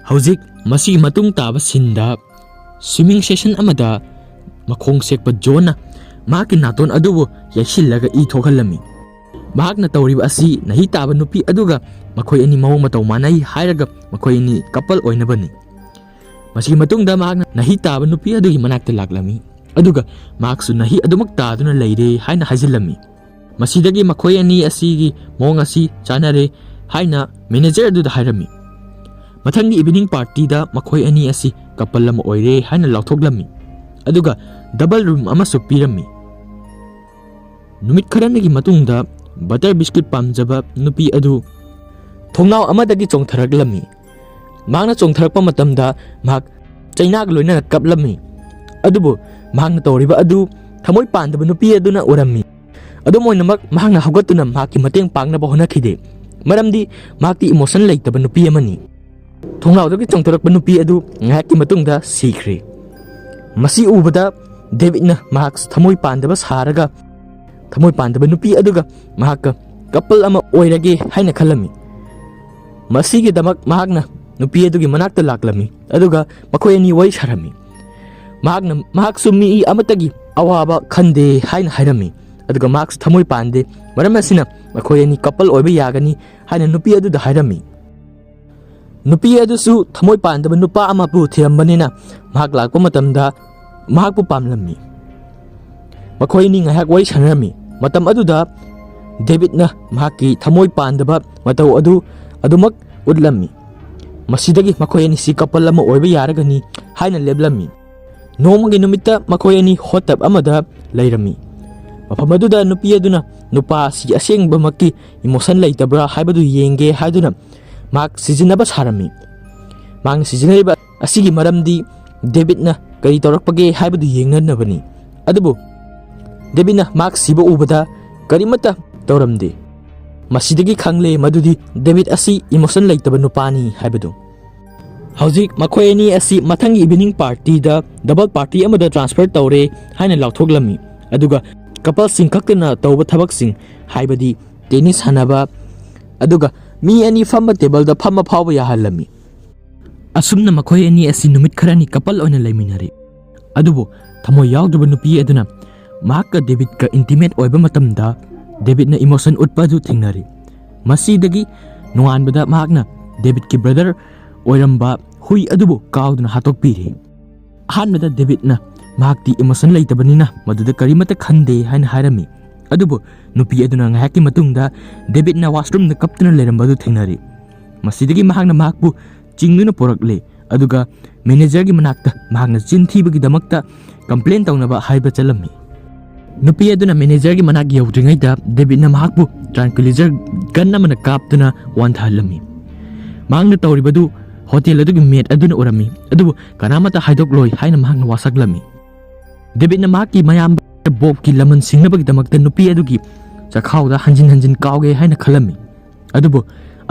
ꯍꯧꯖꯤꯛ ꯃꯁꯤꯒꯤ ꯃꯇꯨꯡ ꯇꯥꯕ ꯁꯤꯟꯗ ꯁ꯭ꯋꯤꯃꯤꯡ ꯁꯦꯁꯟ ꯑꯃꯗ ꯃꯈꯣꯡ ꯁꯦꯛꯄ ꯖꯣꯟꯅ ꯃꯍꯥꯛꯀꯤ ꯅꯥꯇꯣꯟ ꯑꯗꯨꯕꯨ ꯌꯩꯁꯤꯜꯂꯒ ꯏ ꯊꯣꯛꯍꯜꯂꯝꯃꯤ꯫ ꯃꯍꯥꯛꯅ ꯇꯧꯔꯤꯕ ꯑꯁꯤ ꯅꯥꯍꯤ ꯇꯥꯕ ꯅꯨꯄꯤ ꯑꯗꯨꯒ ꯃꯈꯣꯏ ꯑꯅꯤ ꯃꯑꯣꯡ ꯃꯇꯧ ꯃꯥꯟꯅꯩ ꯍꯥꯏꯔꯒ ꯃꯈꯣꯏ ꯑꯅꯤ ꯀꯄꯜ ꯑꯣꯏꯅꯕꯅꯤ꯫ ꯃꯁꯤꯒꯤ ꯃꯇꯨꯡꯗ ꯃꯍꯥꯛꯅ ꯅꯥꯍꯤ ꯇꯥꯕ ꯅꯨꯄꯤ ꯑꯗꯨꯒꯤ ꯃꯅꯥꯛꯇ ꯂꯥꯛꯂꯝꯃꯤ, ꯑꯗꯨꯒ ꯃꯍꯥꯛꯁꯨ ꯅꯥꯍꯤ ꯑꯗꯨꯃꯛ ꯇꯥꯗꯨꯅ ꯂꯩꯔꯦ ꯍꯥꯏꯅ ꯍꯥꯏꯖꯤꯜꯂꯝꯃꯤ꯫ ꯃꯁꯤꯗꯒꯤ ꯃꯈꯣꯏ ꯑꯅꯤ ꯑꯁꯤꯒꯤ ꯃꯑꯣꯡ ꯑꯁꯤ ꯆꯥꯟꯅꯔꯦ ꯍꯥꯏꯅ ꯃꯦꯅꯦꯖꯔ ꯑꯗꯨꯗ ꯍꯥꯏꯔꯝꯃꯤ꯫ ꯃꯊꯪꯒꯤ ꯏꯚꯤꯅꯤꯡ ꯄꯥꯔꯇꯤꯗ ꯃꯈꯣꯏ ꯑꯅꯤ ꯑꯁꯤ ꯀꯄꯜ ꯑꯃ ꯑꯣꯏꯔꯦ ꯍꯥꯏꯅ ꯂꯥꯎꯊꯣꯛꯂꯝꯃꯤ, ꯑꯗꯨꯒ ꯗꯕꯜ ꯔꯨꯝ ꯑꯃꯁꯨ ꯄꯤꯔꯝꯃꯤ꯫ ꯅꯨꯃꯤꯠ ꯈꯔꯅꯤꯒꯤ ꯃꯇꯨꯡꯗ ꯕꯇꯔ ꯕꯤꯁꯀꯤꯠ ꯄꯥꯝꯖꯕ ꯅꯨꯄꯤ ꯑꯗꯨ ꯊꯣꯡꯅꯥꯎ ꯑꯃꯗꯒꯤ ꯆꯣꯡꯊꯔꯛꯂꯝꯃꯤ꯫ ꯃꯍꯥꯛꯅ ꯆꯣꯡꯊꯔꯛꯄ ꯃꯇꯝꯗ ꯃꯍꯥꯛ ꯆꯩꯅꯥꯒ ꯂꯣꯏꯅꯅ ꯀꯞꯂꯝꯃꯤ꯫ ꯑꯗꯨꯕꯨ ꯃꯍꯥꯛꯅ ꯇꯧꯔꯤꯕ ꯑꯗꯨ ꯊꯃꯣꯏ ꯄꯥꯟꯗꯕ ꯅꯨꯄꯤ ꯑꯗꯨꯅ ꯎꯔꯝꯃꯤ꯫ ꯑꯗꯨꯝ ꯑꯣꯏꯅꯃꯛ, ꯃꯍꯥꯛꯅ ꯍꯧꯒꯠꯇꯨꯅ ꯃꯍꯥꯛꯀꯤ ꯃꯇꯦꯡ ꯄꯥꯡꯅꯕ ꯍꯣꯠꯅꯈꯤꯗꯦ, ꯃꯔꯝꯗꯤ ꯃꯍꯥꯛꯇꯤ ꯏꯃꯣꯁꯟ ꯂꯩꯇꯕ ꯅꯨꯄꯤ ꯑꯃꯅꯤ꯫ ꯊꯣꯡꯅꯥꯎꯗꯒꯤ ꯆꯣꯡꯊꯣꯔꯛꯄ ꯅꯨꯄꯤ ꯑꯗꯨ ꯉꯥꯏꯍꯥꯛꯀꯤ ꯃꯇꯨꯡꯗ ꯁꯤꯈ꯭ꯔꯦ꯫ ꯃꯁꯤ ꯎꯕꯗ ꯗꯦꯕꯤꯠꯅ ꯃꯍꯥꯛꯁꯨ ꯊꯃꯣꯏ ꯄꯥꯟꯗꯕ ꯁꯥꯔꯒ ꯊꯃꯣꯏ ꯄꯥꯟꯗꯕ ꯅꯨꯄꯤ ꯑꯗꯨꯒ ꯃꯍꯥꯛꯀ ꯀꯄꯜ ꯑꯃ ꯑꯣꯏꯔꯒꯦ ꯍꯥꯏꯅ ꯈꯜꯂꯝꯃꯤ꯫ ꯃꯁꯤꯒꯤꯗꯃꯛ ꯃꯍꯥꯛꯅ ꯅꯨꯄꯤ ꯑꯗꯨꯒꯤ ꯃꯅꯥꯛꯇ ꯂꯥꯛꯂꯝꯃꯤ, ꯑꯗꯨꯒ ꯃꯈꯣꯏ ꯑꯅꯤ ꯋꯥꯔꯤ ꯁꯥꯔꯝꯃꯤ꯫ ꯃꯍꯥꯛꯅ, ꯃꯍꯥꯛꯁꯨ ꯃꯤ ꯑꯃꯠꯇꯒꯤ ꯑꯋꯥꯕ ꯈꯟꯗꯦ ꯍꯥꯏꯅ ꯍꯥꯏꯔꯝꯃꯤ, ꯑꯗꯨꯒ ꯃꯍꯥꯛꯁꯨ ꯊꯃꯣꯏ ꯄꯥꯟꯗꯦ꯫ ꯃꯔꯝ ꯑꯁꯤꯅ ꯃꯈꯣꯏ ꯑꯅꯤ ꯀꯄꯜ ꯑꯣꯏꯕ ꯌꯥꯒꯅꯤ ꯍꯥꯏꯅ ꯅꯨꯄꯤ ꯑꯗꯨꯗ ꯍꯥꯏꯔꯝꯃꯤ꯫ ꯅꯨꯄꯤ ꯑꯗꯨꯁꯨ ꯊꯃꯣꯏ ꯄꯥꯟꯗꯕ ꯅꯨꯄꯥ ꯑꯃꯕꯨ ꯊꯤꯔꯝꯕꯅꯤꯅ ꯃꯍꯥꯛ ꯂꯥꯛꯄ ꯃꯇꯝꯗ ꯃꯍꯥꯛꯄꯨ ꯄꯥꯝꯂꯝꯃꯤ꯫ ꯃꯈꯣꯏ ꯑꯅꯤ ꯉꯥꯏꯍꯥꯛ ꯋꯥꯔꯤ ꯁꯥꯟꯅꯔꯝꯃꯤ꯫ ꯃꯇꯝ ꯑꯗꯨꯗ ꯗꯦꯕꯤꯠꯅ ꯃꯍꯥꯛꯀꯤ ꯊꯃꯣꯏ ꯄꯥꯟꯗꯕ ꯃꯇꯧ ꯑꯗꯨ ꯑꯗꯨꯃꯛ ꯎꯠꯂꯝꯃꯤ꯫ ꯃꯁꯤꯗꯒꯤ ꯃꯈꯣꯏ ꯑꯅꯤꯁꯤ ꯀꯄꯜ ꯑꯃ ꯑꯣꯏꯕ ꯌꯥꯔꯒꯅꯤ ꯍꯥꯏꯅ ꯂꯦꯞꯂꯝꯃꯤ꯫ ꯅꯣꯡꯃꯒꯤ ꯅꯨꯃꯤꯠꯇ ꯃꯈꯣꯏ ꯑꯅꯤ ꯍꯣꯠ ꯇꯕ ꯑꯃꯗ ꯂꯩꯔꯝꯃꯤ꯫ ꯃꯐꯝ ꯑꯗꯨꯗ ꯅꯨꯄꯤ ꯑꯗꯨꯅ ꯅꯨꯄꯥ ꯑꯁꯤ ꯑꯁꯦꯡꯕꯃꯛꯀꯤ ꯏꯃꯣꯁꯟ ꯂꯩꯇꯕ꯭ꯔꯥ ꯍꯥꯏꯕꯗꯨ ꯌꯦꯡꯒꯦ ꯍꯥꯏꯗꯨꯅ ꯃꯍꯥꯛ ꯁꯤꯖꯤꯟꯅꯕ ꯁꯥꯔꯝꯃꯤ꯫ ꯃꯍꯥꯛꯅ ꯁꯤꯖꯤꯟꯅꯔꯤꯕ ꯑꯁꯤꯒꯤ ꯃꯔꯝꯗꯤ ꯗꯦꯕꯤꯠꯅ ꯀꯔꯤ ꯇꯧꯔꯛꯄꯒꯦ ꯍꯥꯏꯕꯗꯨ ꯌꯦꯡꯅꯅꯕꯅꯤ꯫ ꯑꯗꯨꯕꯨ ꯗꯦꯕꯤꯠꯅ ꯃꯍꯥꯛ ꯁꯤꯕ ꯎꯕꯗ ꯀꯔꯤꯃꯠꯇ ꯇꯧꯔꯝꯗꯦ꯫ ꯃꯁꯤꯗꯒꯤ ꯈꯪꯂꯦ ꯃꯗꯨꯗꯤ ꯗꯦꯕꯤꯠ ꯑꯁꯤ ꯏꯃꯣꯁꯟ ꯂꯩꯇꯕ ꯅꯨꯄꯥꯅꯤ ꯍꯥꯏꯕꯗꯨ꯫ ꯍꯧꯖꯤꯛ ꯃꯈꯣꯏ ꯑꯅꯤ ꯑꯁꯤ ꯃꯊꯪꯒꯤ ꯏꯚꯤꯅꯤꯡ ꯄꯥꯔꯇꯤꯗ ꯗꯕꯜ ꯄꯥꯔꯇꯤ ꯑꯃꯗ ꯇ꯭ꯔꯥꯟꯁꯐꯔ ꯇꯧꯔꯦ ꯍꯥꯏꯅ ꯂꯥꯎꯊꯣꯛꯂꯝꯃꯤ, ꯑꯗꯨꯒ ꯀꯄꯜꯁꯤꯡ ꯈꯛꯇꯅ ꯇꯧꯕ ꯊꯕꯛꯁꯤꯡ, ꯍꯥꯏꯕꯗꯤ ꯇꯦꯅꯤꯁ ꯁꯥꯟꯅꯕ, ꯑꯗꯨꯒ ꯃꯤ ꯑꯅꯤ ꯐꯝꯕ ꯇꯦꯕꯜꯗ ꯐꯝꯕ ꯐꯥꯎꯕ ꯌꯥꯍꯜꯂꯝꯃꯤ꯫ ꯑꯁꯨꯝꯅ ꯃꯈꯣꯏ ꯑꯅꯤ ꯑꯁꯤ ꯅꯨꯃꯤꯠ ꯈꯔꯅꯤ ꯀꯄꯜ ꯑꯣꯏꯅ ꯂꯩꯃꯤꯟꯅꯔꯦ꯫ ꯑꯗꯨꯕꯨ ꯊꯃꯣꯏ ꯌꯥꯎꯗ꯭ꯔꯕ ꯅꯨꯄꯤ ꯑꯗꯨꯅ ꯃꯍꯥꯛꯀ ꯗꯦꯕꯤꯠꯀ ꯏꯟꯇꯤꯃꯦꯠ ꯑꯣꯏꯕ ꯃꯇꯝꯗ ꯗꯦꯕꯤꯠꯅ ꯏꯃꯣꯁꯟ ꯎꯠꯄ ꯑꯗꯨ ꯊꯦꯡꯅꯔꯤ꯫ ꯃꯁꯤꯗꯒꯤ ꯅꯣꯡꯉꯥꯟꯕꯗ ꯃꯍꯥꯛꯅ ꯗꯦꯕꯤꯠꯀꯤ ꯕ꯭ꯔꯗꯔ ꯑꯣꯏꯔꯝꯕ ꯍꯨꯏ ꯑꯗꯨꯕꯨ ꯀꯥꯎꯗꯨꯅ ꯍꯥꯠꯇꯣꯛꯄꯤꯔꯤ꯫ ꯑꯍꯥꯟꯕꯗ ꯗꯦꯕꯤꯠꯅ ꯃꯍꯥꯛꯇꯤ ꯏꯃꯣꯁꯟ ꯂꯩꯇꯕꯅꯤꯅ ꯃꯗꯨꯗ ꯀꯔꯤꯃꯠꯇ ꯈꯟꯗꯦ ꯍꯥꯏꯅ ꯍꯥꯏꯔꯝꯃꯤ꯫ ꯑꯗꯨꯕꯨ ꯅꯨꯄꯤ ꯑꯗꯨꯅ ꯉꯥꯏꯍꯥꯛꯀꯤ ꯃꯇꯨꯡꯗ ꯗꯦꯕꯤꯠꯅ ꯋꯥꯁꯔꯨꯝꯗ ꯀꯞꯇꯨꯅ ꯂꯩꯔꯝꯕ ꯑꯗꯨ ꯊꯦꯡꯅꯔꯤ꯫ ꯃꯁꯤꯗꯒꯤ ꯃꯍꯥꯛꯅ ꯃꯍꯥꯛꯄꯨ ꯆꯤꯡꯗꯨꯅ ꯄꯨꯔꯛꯂꯦ, ꯑꯗꯨꯒ ꯃꯦꯅꯦꯖꯔꯒꯤ ꯃꯅꯥꯛꯇ ꯃꯍꯥꯛꯅ ꯆꯤꯟ ꯊꯤꯕꯒꯤꯗꯃꯛꯇ ꯀꯝꯄ꯭ꯂꯦꯟ ꯇꯧꯅꯕ ꯍꯥꯏꯕ ꯆꯠꯂꯝꯃꯤ꯫ ꯅꯨꯄꯤ ꯑꯗꯨꯅ ꯃꯦꯅꯦꯖꯔꯒꯤ ꯃꯅꯥꯛ ꯌꯧꯗ꯭ꯔꯤꯉꯩꯗ ꯗꯦꯕꯤꯠꯅ ꯃꯍꯥꯛꯄꯨ ꯇ꯭ꯔꯥꯟꯀ꯭ꯋꯤꯂꯥꯏꯖꯔ ꯒꯟ ꯑꯃꯅ ꯀꯥꯞꯇꯨꯅ ꯋꯥꯟꯊꯍꯜꯂꯝꯃꯤ꯫ ꯃꯍꯥꯛꯅ ꯇꯧꯔꯤꯕꯗꯨ ꯍꯣꯇꯦꯜ ꯑꯗꯨꯒꯤ ꯃꯦꯠ ꯑꯗꯨꯅ ꯎꯔꯝꯃꯤ, ꯑꯗꯨꯕꯨ ꯀꯅꯥꯃꯠꯇ ꯍꯥꯏꯗꯣꯛꯂꯣꯏ ꯍꯥꯏꯅ ꯃꯍꯥꯛꯅ ꯋꯥꯁꯛꯂꯝꯃꯤ꯫ ꯗꯦꯕꯤꯠꯅ ꯃꯍꯥꯛꯀꯤ ꯃꯌꯥꯝꯕ ꯕꯣꯕꯀꯤ ꯂꯃꯟ ꯁꯤꯡꯅꯕꯒꯤꯗꯃꯛꯇ ꯅꯨꯄꯤ ꯑꯗꯨꯒꯤ ꯆꯈꯥꯎꯗ ꯍꯟꯖꯤꯟ ꯍꯟꯖꯤꯟ ꯀꯥꯎꯒꯦ ꯍꯥꯏꯅ ꯈꯜꯂꯝꯃꯤ꯫ ꯑꯗꯨꯕꯨ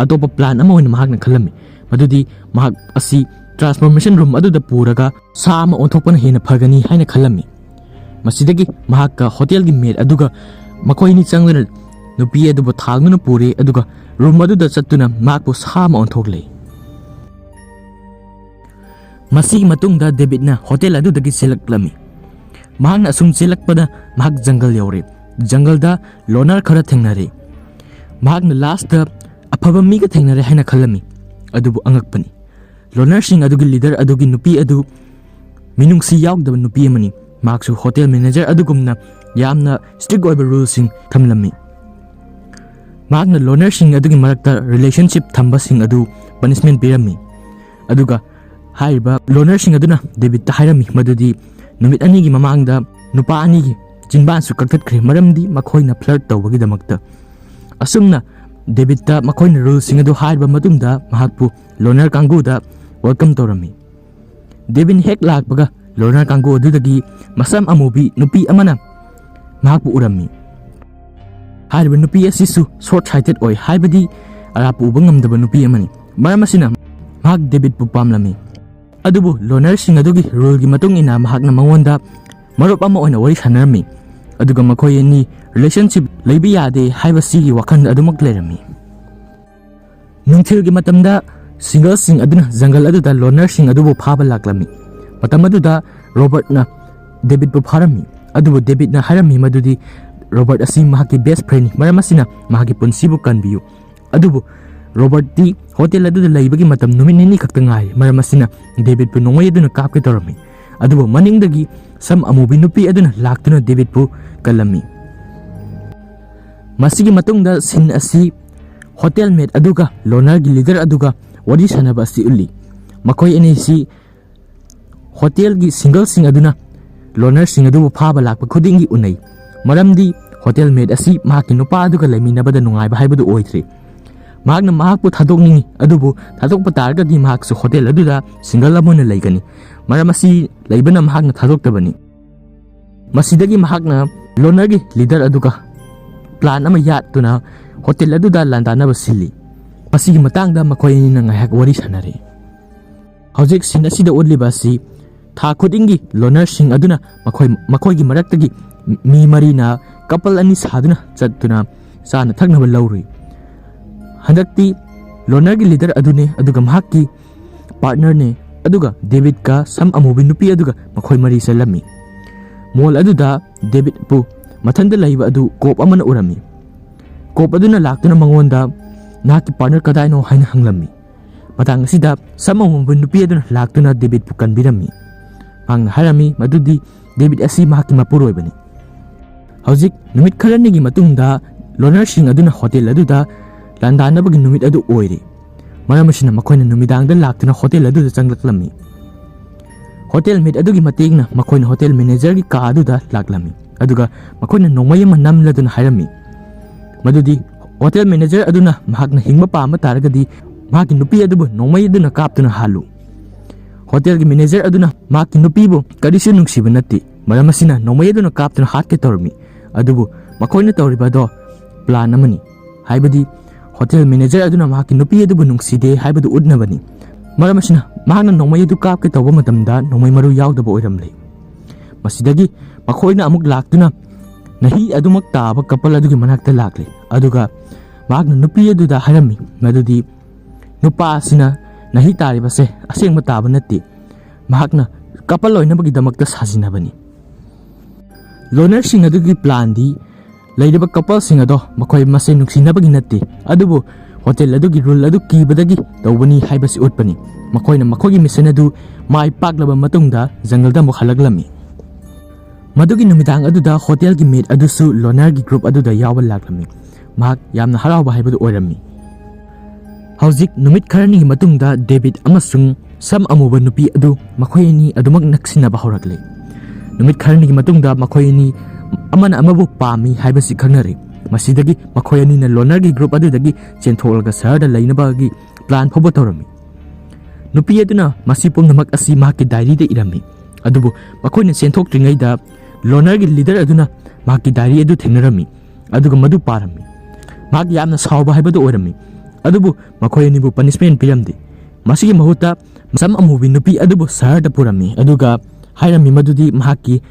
ꯑꯇꯣꯞꯄ ꯄ꯭ꯂꯥꯟ ꯑꯃ ꯑꯣꯏꯅ ꯃꯍꯥꯛꯅ ꯈꯜꯂꯝꯃꯤ, ꯃꯗꯨꯗꯤ ꯃꯍꯥꯛ ꯑꯁꯤ ꯇ꯭ꯔꯥꯟꯁꯐꯣꯔꯃꯦꯁꯟ ꯔꯨꯝ ꯑꯗꯨꯗ ꯄꯨꯔꯒ ꯁꯥ ꯑꯃ ꯑꯣꯟꯊꯣꯛꯄꯅ ꯍꯦꯟꯅ ꯐꯒꯅꯤ ꯍꯥꯏꯅ ꯈꯜꯂꯝꯃꯤ꯫ ꯃꯁꯤꯗꯒꯤ ꯃꯍꯥꯛꯀ ꯍꯣꯇꯦꯜꯒꯤ ꯃꯦꯠ ꯑꯗꯨꯒ ꯃꯈꯣꯏ ꯑꯅꯤ ꯆꯪꯗꯨꯅ ꯅꯨꯄꯤ ꯑꯗꯨꯕꯨ ꯊꯥꯡꯗꯨꯅ ꯄꯨꯔꯦ, ꯑꯗꯨꯒ ꯔꯨꯝ ꯑꯗꯨꯗ ꯆꯠꯇꯨꯅ ꯃꯍꯥꯛꯄꯨ ꯁꯥ ꯑꯃ ꯑꯣꯟꯊꯣꯛꯂꯦ꯫ ꯃꯁꯤꯒꯤ ꯃꯇꯨꯡꯗ ꯗꯦꯕꯤꯠꯅ ꯍꯣꯇꯦꯜ ꯑꯗꯨꯗꯒꯤ ꯆꯦꯜꯂꯛꯂꯝꯃꯤ꯫ ꯃꯍꯥꯛꯅ ꯑꯁꯨꯝ ꯆꯦꯜꯂꯛꯄꯗ ꯃꯍꯥꯛ ꯖꯪꯒꯜ ꯌꯧꯔꯦ꯫ ꯖꯪꯒꯜꯗ ꯂꯣꯅꯔ ꯈꯔ ꯊꯦꯡꯅꯔꯦ꯫ ꯃꯍꯥꯛꯅ ꯂꯥꯁꯇ ꯑꯐꯕ ꯃꯤꯒ ꯊꯦꯡꯅꯔꯦ ꯍꯥꯏꯅ ꯈꯜꯂꯝꯃꯤ꯫ ꯑꯗꯨꯕꯨ ꯑꯉꯛꯄꯅꯤ, ꯂꯣꯅꯔꯁꯤꯡ ꯑꯗꯨꯒꯤ ꯂꯤꯗꯔ ꯑꯗꯨꯒꯤ ꯅꯨꯄꯤ ꯑꯗꯨ ꯃꯤꯅꯨꯡꯁꯤ ꯌꯥꯎꯗꯕ ꯅꯨꯄꯤ ꯑꯃꯅꯤ꯫ ꯃꯍꯥꯛꯁꯨ ꯍꯣꯇꯦꯜ ꯃꯦꯅꯦꯖꯔ ꯑꯗꯨꯒꯨꯝꯅ ꯌꯥꯝꯅ ꯁ꯭ꯇ꯭ꯔꯤꯛ ꯑꯣꯏꯕ ꯔꯨꯜꯁꯤꯡ ꯊꯝꯂꯝꯃꯤ꯫ ꯃꯍꯥꯛꯅ ꯂꯣꯅꯔꯁꯤꯡ ꯑꯗꯨꯒꯤ ꯃꯔꯛꯇ ꯔꯤꯂꯦꯁꯟꯁꯤꯞ ꯊꯝꯕꯁꯤꯡ ꯑꯗꯨ ꯄꯅꯤꯁꯃꯦꯟ ꯄꯤꯔꯝꯃꯤ꯫ ꯑꯗꯨꯒ ꯍꯥꯏꯔꯤꯕ ꯂꯣꯅꯔꯁꯤꯡ ꯑꯗꯨꯅ ꯗꯦꯕꯤꯠꯇ ꯍꯥꯏꯔꯝꯃꯤ ꯃꯗꯨꯗꯤ ꯅꯨꯃꯤꯠ ꯑꯅꯤꯒꯤ ꯃꯃꯥꯡꯗ ꯅꯨꯄꯥ ꯑꯅꯤꯒꯤ ꯆꯤꯟꯕꯥꯟꯁꯨ ꯀꯛꯊꯠꯈ꯭ꯔꯦ, ꯃꯔꯝꯗꯤ ꯃꯈꯣꯏꯅ ꯐ꯭ꯂꯔꯠ ꯇꯧꯕꯒꯤꯗꯃꯛꯇ꯫ ꯑꯁꯨꯝꯅ ꯗꯦꯕꯤꯠꯇ ꯃꯈꯣꯏꯅ ꯔꯨꯜꯁꯤꯡ ꯑꯗꯨ ꯍꯥꯏꯔꯕ ꯃꯇꯨꯡꯗ ꯃꯍꯥꯛꯄꯨ ꯂꯣꯅꯔ ꯀꯥꯡꯕꯨꯗ ꯋꯦꯜꯀꯝ ꯇꯧꯔꯝꯃꯤ꯫ ꯗꯦꯕꯤꯠ ꯍꯦꯛ ꯂꯥꯛꯄꯒ ꯂꯣꯅꯔ ꯀꯥꯡꯕꯨ ꯑꯗꯨꯗꯒꯤ ꯃꯁꯝ ꯑꯃꯨꯕꯤ ꯅꯨꯄꯤ ꯑꯃꯅ ꯃꯍꯥꯛꯄꯨ ꯎꯔꯝꯃꯤ꯫ ꯍꯥꯏꯔꯤꯕ ꯅꯨꯄꯤ ꯑꯁꯤꯁꯨ ꯁꯣꯔꯠ ꯁꯥꯏꯇꯦꯠ ꯑꯣꯏ, ꯍꯥꯏꯕꯗꯤ ꯑꯔꯥꯞꯄ ꯎꯕ ꯉꯝꯗꯕ ꯅꯨꯄꯤ ꯑꯃꯅꯤ꯫ ꯃꯔꯝ ꯑꯁꯤꯅ ꯃꯍꯥꯛ ꯗꯦꯕꯤꯠꯄꯨ ꯄꯥꯝꯂꯝꯃꯤ꯫ ꯑꯗꯨꯕꯨ ꯂꯣꯅꯔꯁꯤꯡ ꯑꯗꯨꯒꯤ ꯔꯨꯜꯒꯤ ꯃꯇꯨꯡ ꯏꯟꯅ ꯃꯍꯥꯛꯅ ꯃꯉꯣꯟꯗ ꯃꯔꯨꯞ ꯑꯃ ꯑꯣꯏꯅ ꯋꯥꯔꯤ ꯁꯥꯟꯅꯔꯝꯃꯤ, ꯑꯗꯨꯒ ꯃꯈꯣꯏ ꯑꯅꯤ ꯔꯤꯂꯦꯁꯟꯁꯤꯞ ꯂꯩꯕ ꯌꯥꯗꯦ ꯍꯥꯏꯕꯁꯤꯒꯤ ꯋꯥꯈꯜ ꯑꯗꯨꯃꯛ ꯂꯩꯔꯝꯃꯤ꯫ ꯅꯨꯡꯊꯤꯜꯒꯤ ꯃꯇꯝꯗ ꯁꯤꯡꯒꯜꯁꯤꯡ ꯑꯗꯨꯅ ꯖꯪꯒꯜ ꯑꯗꯨꯗ ꯂꯣꯅꯔꯁꯤꯡ ꯑꯗꯨꯕꯨ ꯐꯥꯕ ꯂꯥꯛꯂꯝꯃꯤ꯫ ꯃꯇꯝ ꯑꯗꯨꯗ ꯔꯣꯕꯔꯠꯅ ꯗꯦꯕꯤꯠꯄꯨ ꯐꯥꯔꯝꯃꯤ꯫ ꯑꯗꯨꯕꯨ ꯗꯦꯕꯤꯠꯅ ꯍꯥꯏꯔꯝꯃꯤ ꯃꯗꯨꯗꯤ ꯔꯣꯕꯔꯠ ꯑꯁꯤ ꯃꯍꯥꯛꯀꯤ ꯕꯦꯁ ꯐ꯭ꯔꯦꯟꯅꯤ, ꯃꯔꯝ ꯑꯁꯤꯅ ꯃꯍꯥꯛꯀꯤ ꯄꯨꯟꯁꯤꯕꯨ ꯀꯟꯕꯤꯌꯨ꯫ ꯑꯗꯨꯕꯨ ꯔꯣꯕꯔꯠꯇꯤ ꯍꯣꯇꯦꯜ ꯑꯗꯨꯗ ꯂꯩꯕꯒꯤ ꯃꯇꯝ ꯅꯨꯃꯤꯠ ꯅꯤꯅꯤ ꯈꯛꯇ ꯉꯥꯏꯔꯤ, ꯃꯔꯝ ꯑꯁꯤꯅ ꯗꯦꯕꯤꯠꯄꯨ ꯅꯣꯡꯃꯩ ꯑꯗꯨꯅ ꯀꯥꯞꯀꯦ ꯇꯧꯔꯝꯃꯤ꯫ ꯑꯗꯨꯕꯨ ꯃꯅꯤꯡꯗꯒꯤ ꯁꯝ ꯑꯃꯨꯕꯤ ꯅꯨꯄꯤ ꯑꯗꯨꯅ ꯂꯥꯛꯇꯨꯅ ꯗꯦꯕꯤꯠꯄꯨ ꯀꯜꯂꯝꯃꯤ꯫ ꯃꯁꯤꯒꯤ ꯃꯇꯨꯡꯗ ꯁꯤꯟ ꯑꯁꯤ ꯍꯣꯇꯦꯜ ꯃꯦꯠ ꯑꯗꯨꯒ ꯂꯣꯅꯔꯒꯤ ꯂꯤꯗꯔ ꯑꯗꯨꯒ ꯋꯥꯔꯤ ꯁꯥꯟꯅꯕ ꯑꯁꯤ ꯎꯠꯂꯤ꯫ ꯃꯈꯣꯏ ꯑꯅꯤꯁꯤ ꯍꯣꯇꯦꯜꯒꯤ ꯁꯤꯡꯒꯜꯁꯤꯡ ꯑꯗꯨꯅ ꯂꯣꯅꯔꯁꯤꯡ ꯑꯗꯨꯕꯨ ꯐꯥꯕ ꯂꯥꯛꯄ ꯈꯨꯗꯤꯡꯒꯤ ꯎꯅꯩ, ꯃꯔꯝꯗꯤ ꯍꯣꯇꯦꯜ ꯃꯦꯠ ꯑꯁꯤ ꯃꯍꯥꯛꯀꯤ ꯅꯨꯄꯥ ꯑꯗꯨꯒ ꯂꯩꯃꯤꯟꯅꯕꯗ ꯅꯨꯡꯉꯥꯏꯕ ꯍꯥꯏꯕꯗꯨ ꯑꯣꯏꯗ꯭ꯔꯦ꯫ ꯃꯍꯥꯛꯅ ꯃꯍꯥꯛꯄꯨ ꯊꯥꯗꯣꯛꯅꯤꯡꯏ, ꯑꯗꯨꯕꯨ ꯊꯥꯗꯣꯛꯄ ꯇꯥꯔꯒꯗꯤ ꯃꯍꯥꯛꯁꯨ ꯍꯣꯇꯦꯜ ꯑꯗꯨꯗ ꯁꯤꯡꯒꯜ ꯑꯃ ꯑꯣꯏꯅ ꯂꯩꯒꯅꯤ꯫ ꯃꯔꯝ ꯑꯁꯤ ꯂꯩꯕꯅ ꯃꯍꯥꯛꯅ ꯊꯥꯗꯣꯛꯇꯕꯅꯤ꯫ ꯃꯁꯤꯗꯒꯤ ꯃꯍꯥꯛꯅ ꯂꯣꯅꯔꯒꯤ ꯂꯤꯗꯔ ꯑꯗꯨꯒ ꯄ꯭ꯂꯥꯟ ꯑꯃ ꯌꯥꯠꯇꯨꯅ ꯍꯣꯇꯦꯜ ꯑꯗꯨꯗ ꯂꯥꯟꯗꯥꯅꯕ ꯁꯤꯜꯂꯤ꯫ ꯃꯁꯤꯒꯤ ꯃꯇꯥꯡꯗ ꯃꯈꯣꯏ ꯑꯅꯤꯅ ꯉꯥꯏꯍꯥꯛ ꯋꯥꯔꯤ ꯁꯥꯟꯅꯔꯦ꯫ ꯍꯧꯖꯤꯛ ꯁꯤꯟ ꯑꯁꯤꯗ ꯎꯠꯂꯤꯕ ꯑꯁꯤ ꯊꯥ ꯈꯨꯗꯤꯡꯒꯤ ꯂꯣꯅꯔꯁꯤꯡ ꯑꯗꯨꯅ ꯃꯈꯣꯏ, ꯃꯈꯣꯏꯒꯤ ꯃꯔꯛꯇꯒꯤ ꯃꯤ ꯃꯔꯤꯅ ꯀꯄꯜ ꯑꯅꯤ ꯁꯥꯗꯨꯅ ꯆꯠꯇꯨꯅ ꯆꯥꯅ ꯊꯛꯅꯕ ꯂꯧꯔꯨꯏ꯫ ꯍꯟꯗꯛꯇꯤ ꯂꯣꯅꯔꯒꯤ ꯂꯤꯗꯔ ꯑꯗꯨꯅꯦ, ꯑꯗꯨꯒ ꯃꯍꯥꯛꯀꯤ ꯄꯥꯔꯠꯅꯔꯅꯦ, ꯑꯗꯨꯒ ꯗꯦꯕꯤꯠꯀ ꯁꯝ ꯑꯃꯨꯕꯤ ꯅꯨꯄꯤ ꯑꯗꯨꯒ ꯃꯈꯣꯏ ꯃꯔꯤ ꯆꯠꯂꯝꯃꯤ꯫ ꯃꯣꯜ ꯑꯗꯨꯗ ꯗꯦꯕꯤꯠꯄꯨ ꯃꯊꯟꯇ ꯂꯩꯕ ꯑꯗꯨ ꯀꯣꯞ ꯑꯃꯅ ꯎꯔꯝꯃꯤ꯫ ꯀꯣꯞ ꯑꯗꯨꯅ ꯂꯥꯛꯇꯨꯅ ꯃꯉꯣꯟꯗ, "ꯅꯍꯥꯛꯀꯤ ꯄꯥꯔꯠꯅꯔ ꯀꯗꯥꯏꯅꯣ?" ꯍꯥꯏꯅ ꯍꯪꯂꯝꯃꯤ꯫ ꯃꯇꯥꯡ ꯑꯁꯤꯗ ꯁꯝ ꯑꯃꯨꯕ ꯅꯨꯄꯤ ꯑꯗꯨꯅ ꯂꯥꯛꯇꯨꯅ ꯗꯦꯕꯤꯠꯄꯨ ꯀꯟꯕꯤꯔꯝꯃꯤ꯫ ꯃꯍꯥꯛꯅ ꯍꯥꯏꯔꯝꯃꯤ ꯃꯗꯨꯗꯤ ꯗꯦꯕꯤꯠ ꯑꯁꯤ ꯃꯍꯥꯛꯀꯤ ꯃꯄꯨꯔꯣꯏꯕꯅꯤ꯫ ꯍꯧꯖꯤꯛ ꯅꯨꯃꯤꯠ ꯈꯔꯅꯤꯒꯤ ꯃꯇꯨꯡꯗ ꯂꯣꯅꯔꯁꯤꯡ ꯑꯗꯨꯅ ꯍꯣꯇꯦꯜ ꯑꯗꯨꯗ ꯂꯥꯟꯗꯥꯅꯕꯒꯤ ꯅꯨꯃꯤꯠ ꯑꯗꯨ ꯑꯣꯏꯔꯦ꯫ ꯃꯔꯝ ꯑꯁꯤꯅ ꯃꯈꯣꯏꯅ ꯅꯨꯃꯤꯗꯥꯡꯗ ꯂꯥꯛꯇꯨꯅ ꯍꯣꯇꯦꯜ ꯑꯗꯨꯗ ꯆꯪꯂꯛꯂꯝꯃꯤ꯫ ꯍꯣꯇꯦꯜ ꯃꯦꯠ ꯑꯗꯨꯒꯤ ꯃꯇꯦꯡꯅ ꯃꯈꯣꯏꯅ ꯍꯣꯇꯦꯜ ꯃꯦꯅꯦꯖꯔꯒꯤ ꯀꯥ ꯑꯗꯨꯗ ꯂꯥꯛꯂꯝꯃꯤ, ꯑꯗꯨꯒ ꯃꯈꯣꯏꯅ ꯅꯣꯡꯃꯩ ꯑꯃ ꯅꯝꯂꯗꯨꯅ ꯍꯥꯏꯔꯝꯃꯤ ꯃꯗꯨꯗꯤ ꯍꯣꯇꯦꯜ ꯃꯦꯅꯦꯖꯔ ꯑꯗꯨꯅ ꯃꯍꯥꯛꯅ ꯍꯤꯡꯕ ꯄꯥꯝꯕ ꯇꯥꯔꯒꯗꯤ ꯃꯍꯥꯛꯀꯤ ꯅꯨꯄꯤ ꯑꯗꯨꯕꯨ ꯅꯣꯡꯃꯩ ꯑꯗꯨꯅ ꯀꯥꯞꯇꯨꯅ ꯍꯥꯠꯂꯨ꯫ ꯍꯣꯇꯦꯜꯒꯤ ꯃꯦꯅꯦꯖꯔ ꯑꯗꯨꯅ ꯃꯍꯥꯛꯀꯤ ꯅꯨꯄꯤꯕꯨ ꯀꯔꯤꯁꯨ ꯅꯨꯡꯁꯤꯕ ꯅꯠꯇꯦ, ꯃꯔꯝ ꯑꯁꯤꯅ ꯅꯣꯡꯃꯩ ꯑꯗꯨꯅ ꯀꯥꯞꯇꯨꯅ ꯍꯥꯠꯀꯦ ꯇꯧꯔꯝꯃꯤ꯫ ꯑꯗꯨꯕꯨ ꯃꯈꯣꯏꯅ ꯇꯧꯔꯤꯕ ꯑꯗꯣ ꯄ꯭ꯂꯥꯟ ꯑꯃꯅꯤ, ꯍꯥꯏꯕꯗꯤ ꯍꯣꯇꯦꯜ ꯃꯦꯅꯦꯖꯔ ꯑꯗꯨꯅ ꯃꯍꯥꯛꯀꯤ ꯅꯨꯄꯤ ꯑꯗꯨꯕꯨ ꯅꯨꯡꯁꯤꯗꯦ ꯍꯥꯏꯕꯗꯨ ꯎꯠꯅꯕꯅꯤ꯫ ꯃꯔꯝ ꯑꯁꯤꯅ ꯃꯍꯥꯛꯅ ꯅꯣꯡꯃꯩ ꯑꯗꯨ ꯀꯥꯞꯀꯦ ꯇꯧꯕ ꯃꯇꯝꯗ ꯅꯣꯡꯃꯩ ꯃꯔꯨ ꯌꯥꯎꯗꯕ ꯑꯣꯏꯔꯝꯂꯦ꯫ ꯃꯁꯤꯗꯒꯤ ꯃꯈꯣꯏꯅ ꯑꯃꯨꯛ ꯂꯥꯛꯇꯨꯅ ꯅꯍꯤ ꯑꯗꯨꯃꯛ ꯇꯥꯕ ꯀꯄꯜ ꯑꯗꯨꯒꯤ ꯃꯅꯥꯛꯇ ꯂꯥꯛꯂꯦ, ꯑꯗꯨꯒ ꯃꯍꯥꯛꯅ ꯅꯨꯄꯤ ꯑꯗꯨꯗ ꯍꯥꯏꯔꯝꯃꯤ ꯃꯗꯨꯗꯤ ꯅꯨꯄꯥ ꯑꯁꯤꯅ ꯅꯍꯤ ꯇꯥꯔꯤꯕꯁꯦ ꯑꯁꯦꯡꯕ ꯇꯥꯕ ꯅꯠꯇꯦ, ꯃꯍꯥꯛꯅ ꯀꯄꯜ ꯑꯣꯏꯅꯕꯒꯤꯗꯃꯛꯇ ꯁꯥꯖꯤꯟꯅꯕꯅꯤ꯫ ꯂꯣꯅꯔꯁꯤꯡ ꯑꯗꯨꯒꯤ ꯄ꯭ꯂꯥꯟꯗꯤ ꯂꯩꯔꯤꯕ ꯀꯄꯜꯁꯤꯡ ꯑꯗꯣ ꯃꯈꯣꯏ ꯃꯁꯦꯟ ꯅꯨꯡꯁꯤꯅꯕꯒꯤ ꯅꯠꯇꯦ, ꯑꯗꯨꯕꯨ ꯍꯣꯇꯦꯜ ꯑꯗꯨꯒꯤ ꯔꯨꯜ ꯑꯗꯨ ꯀꯤꯕꯗꯒꯤ ꯇꯧꯕꯅꯤ ꯍꯥꯏꯕꯁꯤ ꯎꯠꯄꯅꯤ꯫ ꯃꯈꯣꯏꯅ ꯃꯈꯣꯏꯒꯤ ꯃꯤꯁꯟ ꯑꯗꯨ ꯃꯥꯏ ꯄꯥꯛꯂꯕ ꯃꯇꯨꯡꯗ ꯖꯪꯒꯜꯗ ꯑꯃꯨꯛ ꯍꯜꯂꯛꯂꯝꯃꯤ꯫ ꯃꯗꯨꯒꯤ ꯅꯨꯃꯤꯗꯥꯡ ꯑꯗꯨꯗ ꯍꯣꯇꯦꯜꯒꯤ ꯃꯦꯠ ꯑꯗꯨꯁꯨ ꯂꯣꯅꯔꯒꯤ ꯒ꯭ꯔꯨꯞ ꯑꯗꯨꯗ ꯌꯥꯎꯕ ꯂꯥꯛꯂꯝꯃꯤ꯫ ꯃꯍꯥꯛ ꯌꯥꯝꯅ ꯍꯔꯥꯎꯕ ꯍꯥꯏꯕꯗꯨ ꯑꯣꯏꯔꯝꯃꯤ꯫ ꯍꯧꯖꯤꯛ ꯅꯨꯃꯤꯠ ꯈꯔꯅꯤꯒꯤ ꯃꯇꯨꯡꯗ ꯗꯦꯕꯤꯠ ꯑꯃꯁꯨꯡ ꯁꯝ ꯑꯃꯨꯕ ꯅꯨꯄꯤ ꯑꯗꯨ ꯃꯈꯣꯏ ꯑꯅꯤ ꯑꯗꯨꯃꯛ ꯅꯛꯁꯤꯟꯅꯕ ꯍꯧꯔꯛꯂꯦ꯫ ꯅꯨꯃꯤꯠ ꯈꯔꯅꯤꯒꯤ ꯃꯇꯨꯡꯗ ꯃꯈꯣꯏ ꯑꯅꯤ ꯑꯃꯅ ꯑꯃꯕꯨ ꯄꯥꯝꯃꯤ ꯍꯥꯏꯕꯁꯤ ꯈꯪꯅꯔꯦ꯫ ꯃꯁꯤꯗꯒꯤ ꯃꯈꯣꯏ ꯑꯅꯤꯅ ꯂꯣꯅꯔꯒꯤ ꯒ꯭ꯔꯨꯞ ꯑꯗꯨꯗꯒꯤ ꯆꯦꯟꯊꯣꯛꯂꯒ ꯁꯍꯔꯗ ꯂꯩꯅꯕꯒꯤ ꯄ꯭ꯂꯥꯟ ꯐꯥꯎꯕ ꯇꯧꯔꯝꯃꯤ꯫ ꯅꯨꯄꯤ ꯑꯗꯨꯅ ꯃꯁꯤ ꯄꯨꯝꯅꯃꯛ ꯑꯁꯤ ꯃꯍꯥꯛꯀꯤ ꯗꯥꯏꯔꯤꯗ ꯏꯔꯝꯃꯤ꯫ ꯑꯗꯨꯕꯨ ꯃꯈꯣꯏꯅ ꯆꯦꯟꯊꯣꯛꯇ꯭ꯔꯤꯉꯩꯗ ꯂꯣꯅꯔꯒꯤ ꯂꯤꯗꯔ ꯑꯗꯨꯅ ꯃꯍꯥꯛꯀꯤ ꯗꯥꯏꯔꯤ ꯑꯗꯨ ꯊꯦꯡꯅꯔꯝꯃꯤ, ꯑꯗꯨꯒ ꯃꯗꯨ ꯄꯥꯔꯝꯃꯤ꯫ ꯃꯍꯥꯛ ꯌꯥꯝꯅ ꯁꯥꯎꯕ ꯍꯥꯏꯕꯗꯨ ꯑꯣꯏꯔꯝꯃꯤ, ꯑꯗꯨꯕꯨ ꯃꯈꯣꯏ ꯑꯅꯤꯕꯨ ꯄꯅꯤꯁꯃꯦꯟ ꯄꯤꯔꯝꯗꯦ꯫ ꯃꯁꯤꯒꯤ ꯃꯍꯨꯠꯇ ꯃꯁꯝ ꯑꯃꯨꯕꯤ ꯅꯨꯄꯤ ꯑꯗꯨꯕꯨ ꯁꯍꯔꯗ ꯄꯨꯔꯝꯃꯤ, ꯑꯗꯨꯒ ꯍꯥꯏꯔꯝꯃꯤ ꯃꯗꯨꯗꯤ ꯃꯍꯥꯛꯀꯤ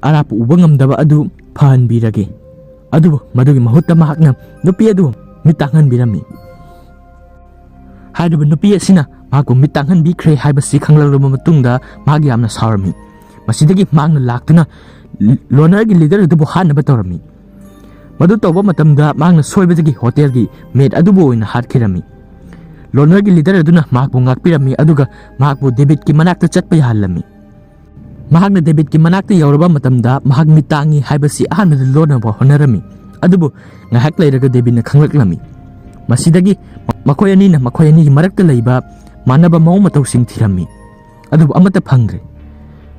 ꯑꯔꯥꯞꯄ ꯎꯕ ꯉꯝꯗꯕ ꯑꯗꯨ ꯐꯍꯟꯕꯤꯔꯒꯦ꯫ ꯑꯗꯨꯕꯨ ꯃꯗꯨꯒꯤ ꯃꯍꯨꯠꯇ ꯃꯍꯥꯛꯅ ꯅꯨꯄꯤ ꯑꯗꯨ ꯃꯤꯠ ꯇꯥꯡꯍꯟꯕꯤꯔꯝꯃꯤ꯫ ꯍꯥꯏꯔꯤꯕ ꯅꯨꯄꯤ ꯑꯁꯤꯅ ꯃꯍꯥꯛꯄꯨ ꯃꯤꯠ ꯇꯥꯡꯍꯟꯕꯤꯈ꯭ꯔꯦ ꯍꯥꯏꯕꯁꯤ ꯈꯪꯂꯛꯂꯕ ꯃꯇꯨꯡꯗ ꯃꯍꯥꯛ ꯌꯥꯝꯅ ꯁꯥꯎꯔꯝꯃꯤ꯫ ꯃꯁꯤꯗꯒꯤ ꯃꯍꯥꯛꯅ ꯂꯥꯛꯇꯨꯅ ꯂꯣꯅꯔꯒꯤ ꯂꯤꯗꯔ ꯑꯗꯨꯕꯨ ꯍꯥꯠꯅꯕ ꯇꯧꯔꯝꯃꯤ꯫ ꯃꯗꯨ ꯇꯧꯕ ꯃꯇꯝꯗ ꯃꯍꯥꯛꯅ ꯁꯣꯏꯕꯗꯒꯤ ꯍꯣꯇꯦꯜꯒꯤ ꯃꯦꯠ ꯑꯗꯨꯕꯨ ꯑꯣꯏꯅ ꯍꯥꯠꯈꯤꯔꯝꯃꯤ꯫ ꯂꯣꯅꯔꯒꯤ ꯂꯤꯗꯔ ꯑꯗꯨꯅ ꯃꯍꯥꯛꯄꯨ ꯉꯥꯛꯄꯤꯔꯝꯃꯤ, ꯑꯗꯨꯒ ꯃꯍꯥꯛꯄꯨ ꯗꯦꯕꯤꯠꯀꯤ ꯃꯅꯥꯛꯇ ꯆꯠꯄ ꯌꯥꯍꯜꯂꯝꯃꯤ꯫ ꯃꯍꯥꯛꯅ ꯗꯦꯕꯤꯠꯀꯤ ꯃꯅꯥꯛꯇ ꯌꯧꯔꯕ ꯃꯇꯝꯗ ꯃꯍꯥꯛ ꯃꯤꯠ ꯇꯥꯡꯉꯤ ꯍꯥꯏꯕꯁꯤ ꯑꯍꯥꯟꯕꯗ ꯂꯣꯠꯅꯕ ꯍꯣꯠꯅꯔꯝꯃꯤ, ꯑꯗꯨꯕꯨ ꯉꯥꯏꯍꯥꯛ ꯂꯩꯔꯒ ꯗꯦꯕꯤꯠꯅ ꯈꯪꯂꯛꯂꯝꯃꯤ꯫ ꯃꯁꯤꯗꯒꯤ ꯃꯈꯣꯏ ꯑꯅꯤꯅ ꯃꯈꯣꯏ ꯑꯅꯤꯒꯤ ꯃꯔꯛꯇ ꯂꯩꯕ ꯃꯥꯟꯅꯕ ꯃꯑꯣꯡ ꯃꯇꯧꯁꯤꯡ ꯊꯤꯔꯝꯃꯤ, ꯑꯗꯨꯕꯨ ꯑꯃꯠꯇ ꯐꯪꯗ꯭ꯔꯦ꯫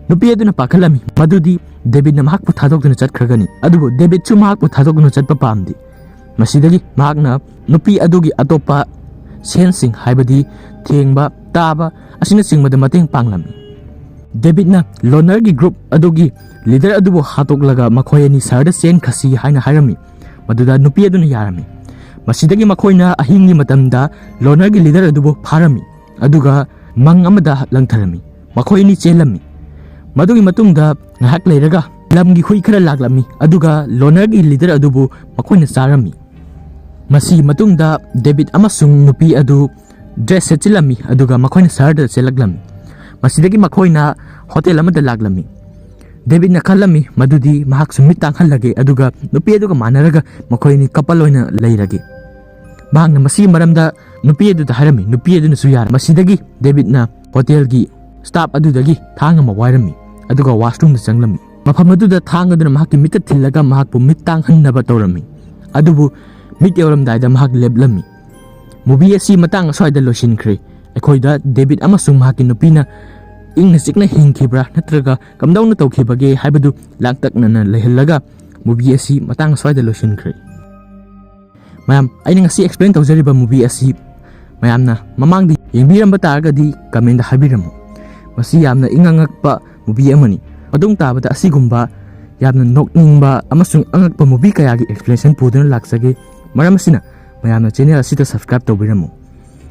ꯅꯨꯄꯤ ꯑꯗꯨꯅ ꯄꯥꯈꯠꯂꯝꯃꯤ ꯃꯗꯨꯗꯤ ꯗꯦꯕꯤꯠꯅ ꯃꯍꯥꯛꯄꯨ ꯊꯥꯗꯣꯛꯇꯨꯅ ꯆꯠꯈ꯭ꯔꯒꯅꯤ, ꯑꯗꯨꯕꯨ ꯗꯦꯕꯤꯠꯁꯨ ꯃꯍꯥꯛꯄꯨ ꯊꯥꯗꯣꯛꯇꯨꯅ ꯆꯠꯄ ꯄꯥꯝꯗꯦ꯫ ꯃꯁꯤꯗꯒꯤ ꯃꯍꯥꯛꯅ ꯅꯨꯄꯤ ꯑꯗꯨꯒꯤ ꯑꯇꯣꯞꯄ ꯁꯦꯟꯁꯁꯤꯡ, ꯍꯥꯏꯕꯗꯤ ꯊꯦꯡꯕ, ꯇꯥꯕ ꯑꯁꯤꯅꯆꯤꯡꯕꯗ ꯃꯇꯦꯡ ꯄꯥꯡꯂꯝꯃꯤ꯫ ꯗꯦꯕꯤꯠꯅ ꯂꯣꯅꯔꯒꯤ ꯒ꯭ꯔꯨꯞ ꯑꯗꯨꯒꯤ ꯂꯤꯗꯔ ꯑꯗꯨꯕꯨ ꯍꯥꯠꯇꯣꯛꯂꯒ ꯃꯈꯣꯏ ꯑꯅꯤ ꯁꯍꯔꯗ ꯆꯦꯟꯈ꯭ꯔꯁꯤ ꯍꯥꯏꯅ ꯍꯥꯏꯔꯝꯃꯤ꯫ ꯃꯗꯨꯗ ꯅꯨꯄꯤ ꯑꯗꯨꯅ ꯌꯥꯔꯝꯃꯤ꯫ ꯃꯁꯤꯗꯒꯤ ꯃꯈꯣꯏꯅ ꯑꯍꯤꯡꯒꯤ ꯃꯇꯝꯗ ꯂꯣꯅꯔꯒꯤ ꯂꯤꯗꯔ ꯑꯗꯨꯕꯨ ꯐꯥꯔꯝꯃꯤ, ꯑꯗꯨꯒ ꯃꯪ ꯑꯃꯗ ꯂꯪꯊꯔꯝꯃꯤ꯫ ꯃꯈꯣꯏ ꯑꯅꯤ ꯆꯦꯜꯂꯝꯃꯤ꯫ ꯃꯗꯨꯒꯤ ꯃꯇꯨꯡꯗ ꯉꯥꯏꯍꯥꯛ ꯂꯩꯔꯒ ꯂꯝꯒꯤ ꯍꯨꯏ ꯈꯔ ꯂꯥꯛꯂꯝꯃꯤ, ꯑꯗꯨꯒ ꯂꯣꯅꯔꯒꯤ ꯂꯤꯗꯔ ꯑꯗꯨꯕꯨ ꯃꯈꯣꯏꯅ ꯆꯥꯔꯝꯃꯤ꯫ ꯃꯁꯤꯒꯤ ꯃꯇꯨꯡꯗ ꯗꯦꯕꯤꯠ ꯑꯃꯁꯨꯡ ꯅꯨꯄꯤ ꯑꯗꯨ ꯗ꯭ꯔꯦꯁ ꯁꯦꯠꯆꯤꯜꯂꯝꯃꯤ, ꯑꯗꯨꯒ ꯃꯈꯣꯏꯅ ꯁꯍꯔꯗ ꯆꯦꯜꯂꯛꯂꯝꯃꯤ꯫ ꯃꯁꯤꯗꯒꯤ ꯃꯈꯣꯏꯅ ꯍꯣꯇꯦꯜ ꯑꯃꯗ ꯂꯥꯛꯂꯝꯃꯤ꯫ ꯗꯦꯕꯤꯠꯅ ꯈꯜꯂꯝꯃꯤ ꯃꯗꯨꯗꯤ ꯃꯍꯥꯛꯁꯨ ꯃꯤꯠ ꯇꯥꯡꯍꯜꯂꯒꯦ, ꯑꯗꯨꯒ ꯅꯨꯄꯤ ꯑꯗꯨꯒ ꯃꯥꯟꯅꯔꯒ ꯃꯈꯣꯏ ꯑꯅꯤ ꯀꯄꯜ ꯑꯣꯏꯅ ꯂꯩꯔꯒꯦ꯫ ꯃꯍꯥꯛꯅ ꯃꯁꯤꯒꯤ ꯃꯔꯝꯗ ꯅꯨꯄꯤ ꯑꯗꯨꯗ ꯍꯥꯏꯔꯝꯃꯤ꯫ ꯅꯨꯄꯤ ꯑꯗꯨꯅꯁꯨ ꯌꯥꯔꯦ꯫ ꯃꯁꯤꯗꯒꯤ ꯗꯦꯕꯤꯠꯅ ꯍꯣꯇꯦꯜꯒꯤ ꯁ꯭ꯇꯥꯐ ꯑꯗꯨꯗꯒꯤ ꯊꯥꯡ ꯑꯃ ꯋꯥꯏꯔꯝꯃꯤ, ꯑꯗꯨꯒ ꯋꯥꯁꯔꯨꯝꯗ ꯆꯪꯂꯝꯃꯤ꯫ ꯃꯐꯝ ꯑꯗꯨꯗ ꯊꯥꯡ ꯑꯗꯨꯅ ꯃꯍꯥꯛꯀꯤ ꯃꯤꯠꯇ ꯊꯤꯜꯂꯒ ꯃꯍꯥꯛꯄꯨ ꯃꯤꯠ ꯇꯥꯡꯍꯟꯅꯕ ꯇꯧꯔꯝꯃꯤ꯫ ꯑꯗꯨꯕꯨ ꯃꯤꯠ ꯌꯧꯔꯝꯗꯥꯏꯗ ꯃꯍꯥꯛ ꯂꯦꯞꯂꯝꯃꯤ꯫ ꯃꯨꯚꯤ ꯑꯁꯤ ꯃꯇꯥꯡ ꯑꯁ꯭ꯋꯥꯏꯗ ꯂꯣꯏꯁꯤꯟꯈ꯭ꯔꯦ꯫ ꯑꯩꯈꯣꯏꯗ ꯗꯦꯕꯤꯠ ꯑꯃꯁꯨꯡ ꯃꯍꯥꯛꯀꯤ ꯅꯨꯄꯤꯅ ꯏꯪꯅ ꯆꯤꯛꯅ ꯍꯤꯡꯈꯤꯕ꯭ꯔꯥ ꯅꯠꯇ꯭ꯔꯒ ꯀꯝꯗꯧꯅ ꯇꯧꯈꯤꯕꯒꯦ ꯍꯥꯏꯕꯗꯨ ꯂꯥꯡꯇꯛꯅꯅ ꯂꯩꯍꯜꯂꯒ ꯃꯨꯚꯤ ꯑꯁꯤ ꯃꯇꯥꯡ ꯑꯁ꯭ꯋꯥꯏꯗ ꯂꯣꯏꯁꯤꯟꯈ꯭ꯔꯦ꯫ ꯃꯌꯥꯝ, ꯑꯩꯅ ꯉꯁꯤ ꯑꯦꯛꯁꯄ꯭ꯂꯦꯟ ꯇꯧꯖꯔꯤꯕ ꯃꯨꯚꯤ ꯑꯁꯤ ꯃꯌꯥꯝꯅ ꯃꯃꯥꯡꯗ ꯌꯦꯡꯕꯤꯔꯝꯕ ꯇꯥꯔꯒꯗꯤ ꯀꯃꯦꯟꯗ ꯍꯥꯏꯕꯤꯔꯝꯃꯨ꯫ ꯃꯁꯤ ꯌꯥꯝꯅ ꯏꯪ ꯑꯉꯛꯄ ꯃꯨꯚꯤ ꯑꯃꯅꯤ꯫ ꯃꯇꯨꯡ ꯇꯥꯕꯗ ꯑꯁꯤꯒꯨꯝꯕ ꯌꯥꯝꯅ ꯅꯣꯛꯅꯤꯡꯕ ꯑꯃꯁꯨꯡ ꯑꯉꯛꯄ ꯃꯨꯚꯤ ꯀꯌꯥꯒꯤ ꯑꯦꯛꯁꯄ꯭ꯂꯦꯅꯦꯁꯟ ꯄꯨꯗꯨꯅ ꯂꯥꯛꯆꯒꯦ꯫ ꯃꯔꯝ ꯑꯁꯤꯅ ꯃꯌꯥꯝꯅ ꯆꯦꯅꯦꯜ ꯑꯁꯤꯗ ꯁꯕꯁꯀ꯭ꯔꯥꯏꯕ ꯇꯧꯕꯤꯔꯝꯃꯨ꯫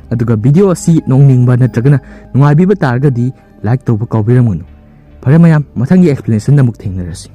ꯑꯗꯨꯒ ꯚꯤꯗꯤꯑꯣ ꯑꯁꯤ ꯅꯣꯛꯅꯤꯡꯕ ꯅꯠꯇ꯭ꯔꯒꯅ ꯅꯨꯡꯉꯥꯏꯕꯤꯕ ꯇꯥꯔꯒꯗꯤ ꯂꯥꯏꯛ ꯇꯧꯕ ꯀꯥꯎꯕꯤꯔꯝꯒꯅꯨ꯫ ꯐꯔꯦ ꯃꯌꯥꯝ, ꯃꯊꯪꯒꯤ ꯑꯦꯛꯁꯄ꯭ꯂꯦꯅꯦꯁꯟꯗ ꯑꯃꯨꯛ ꯊꯦꯡꯅꯔꯁꯤ꯫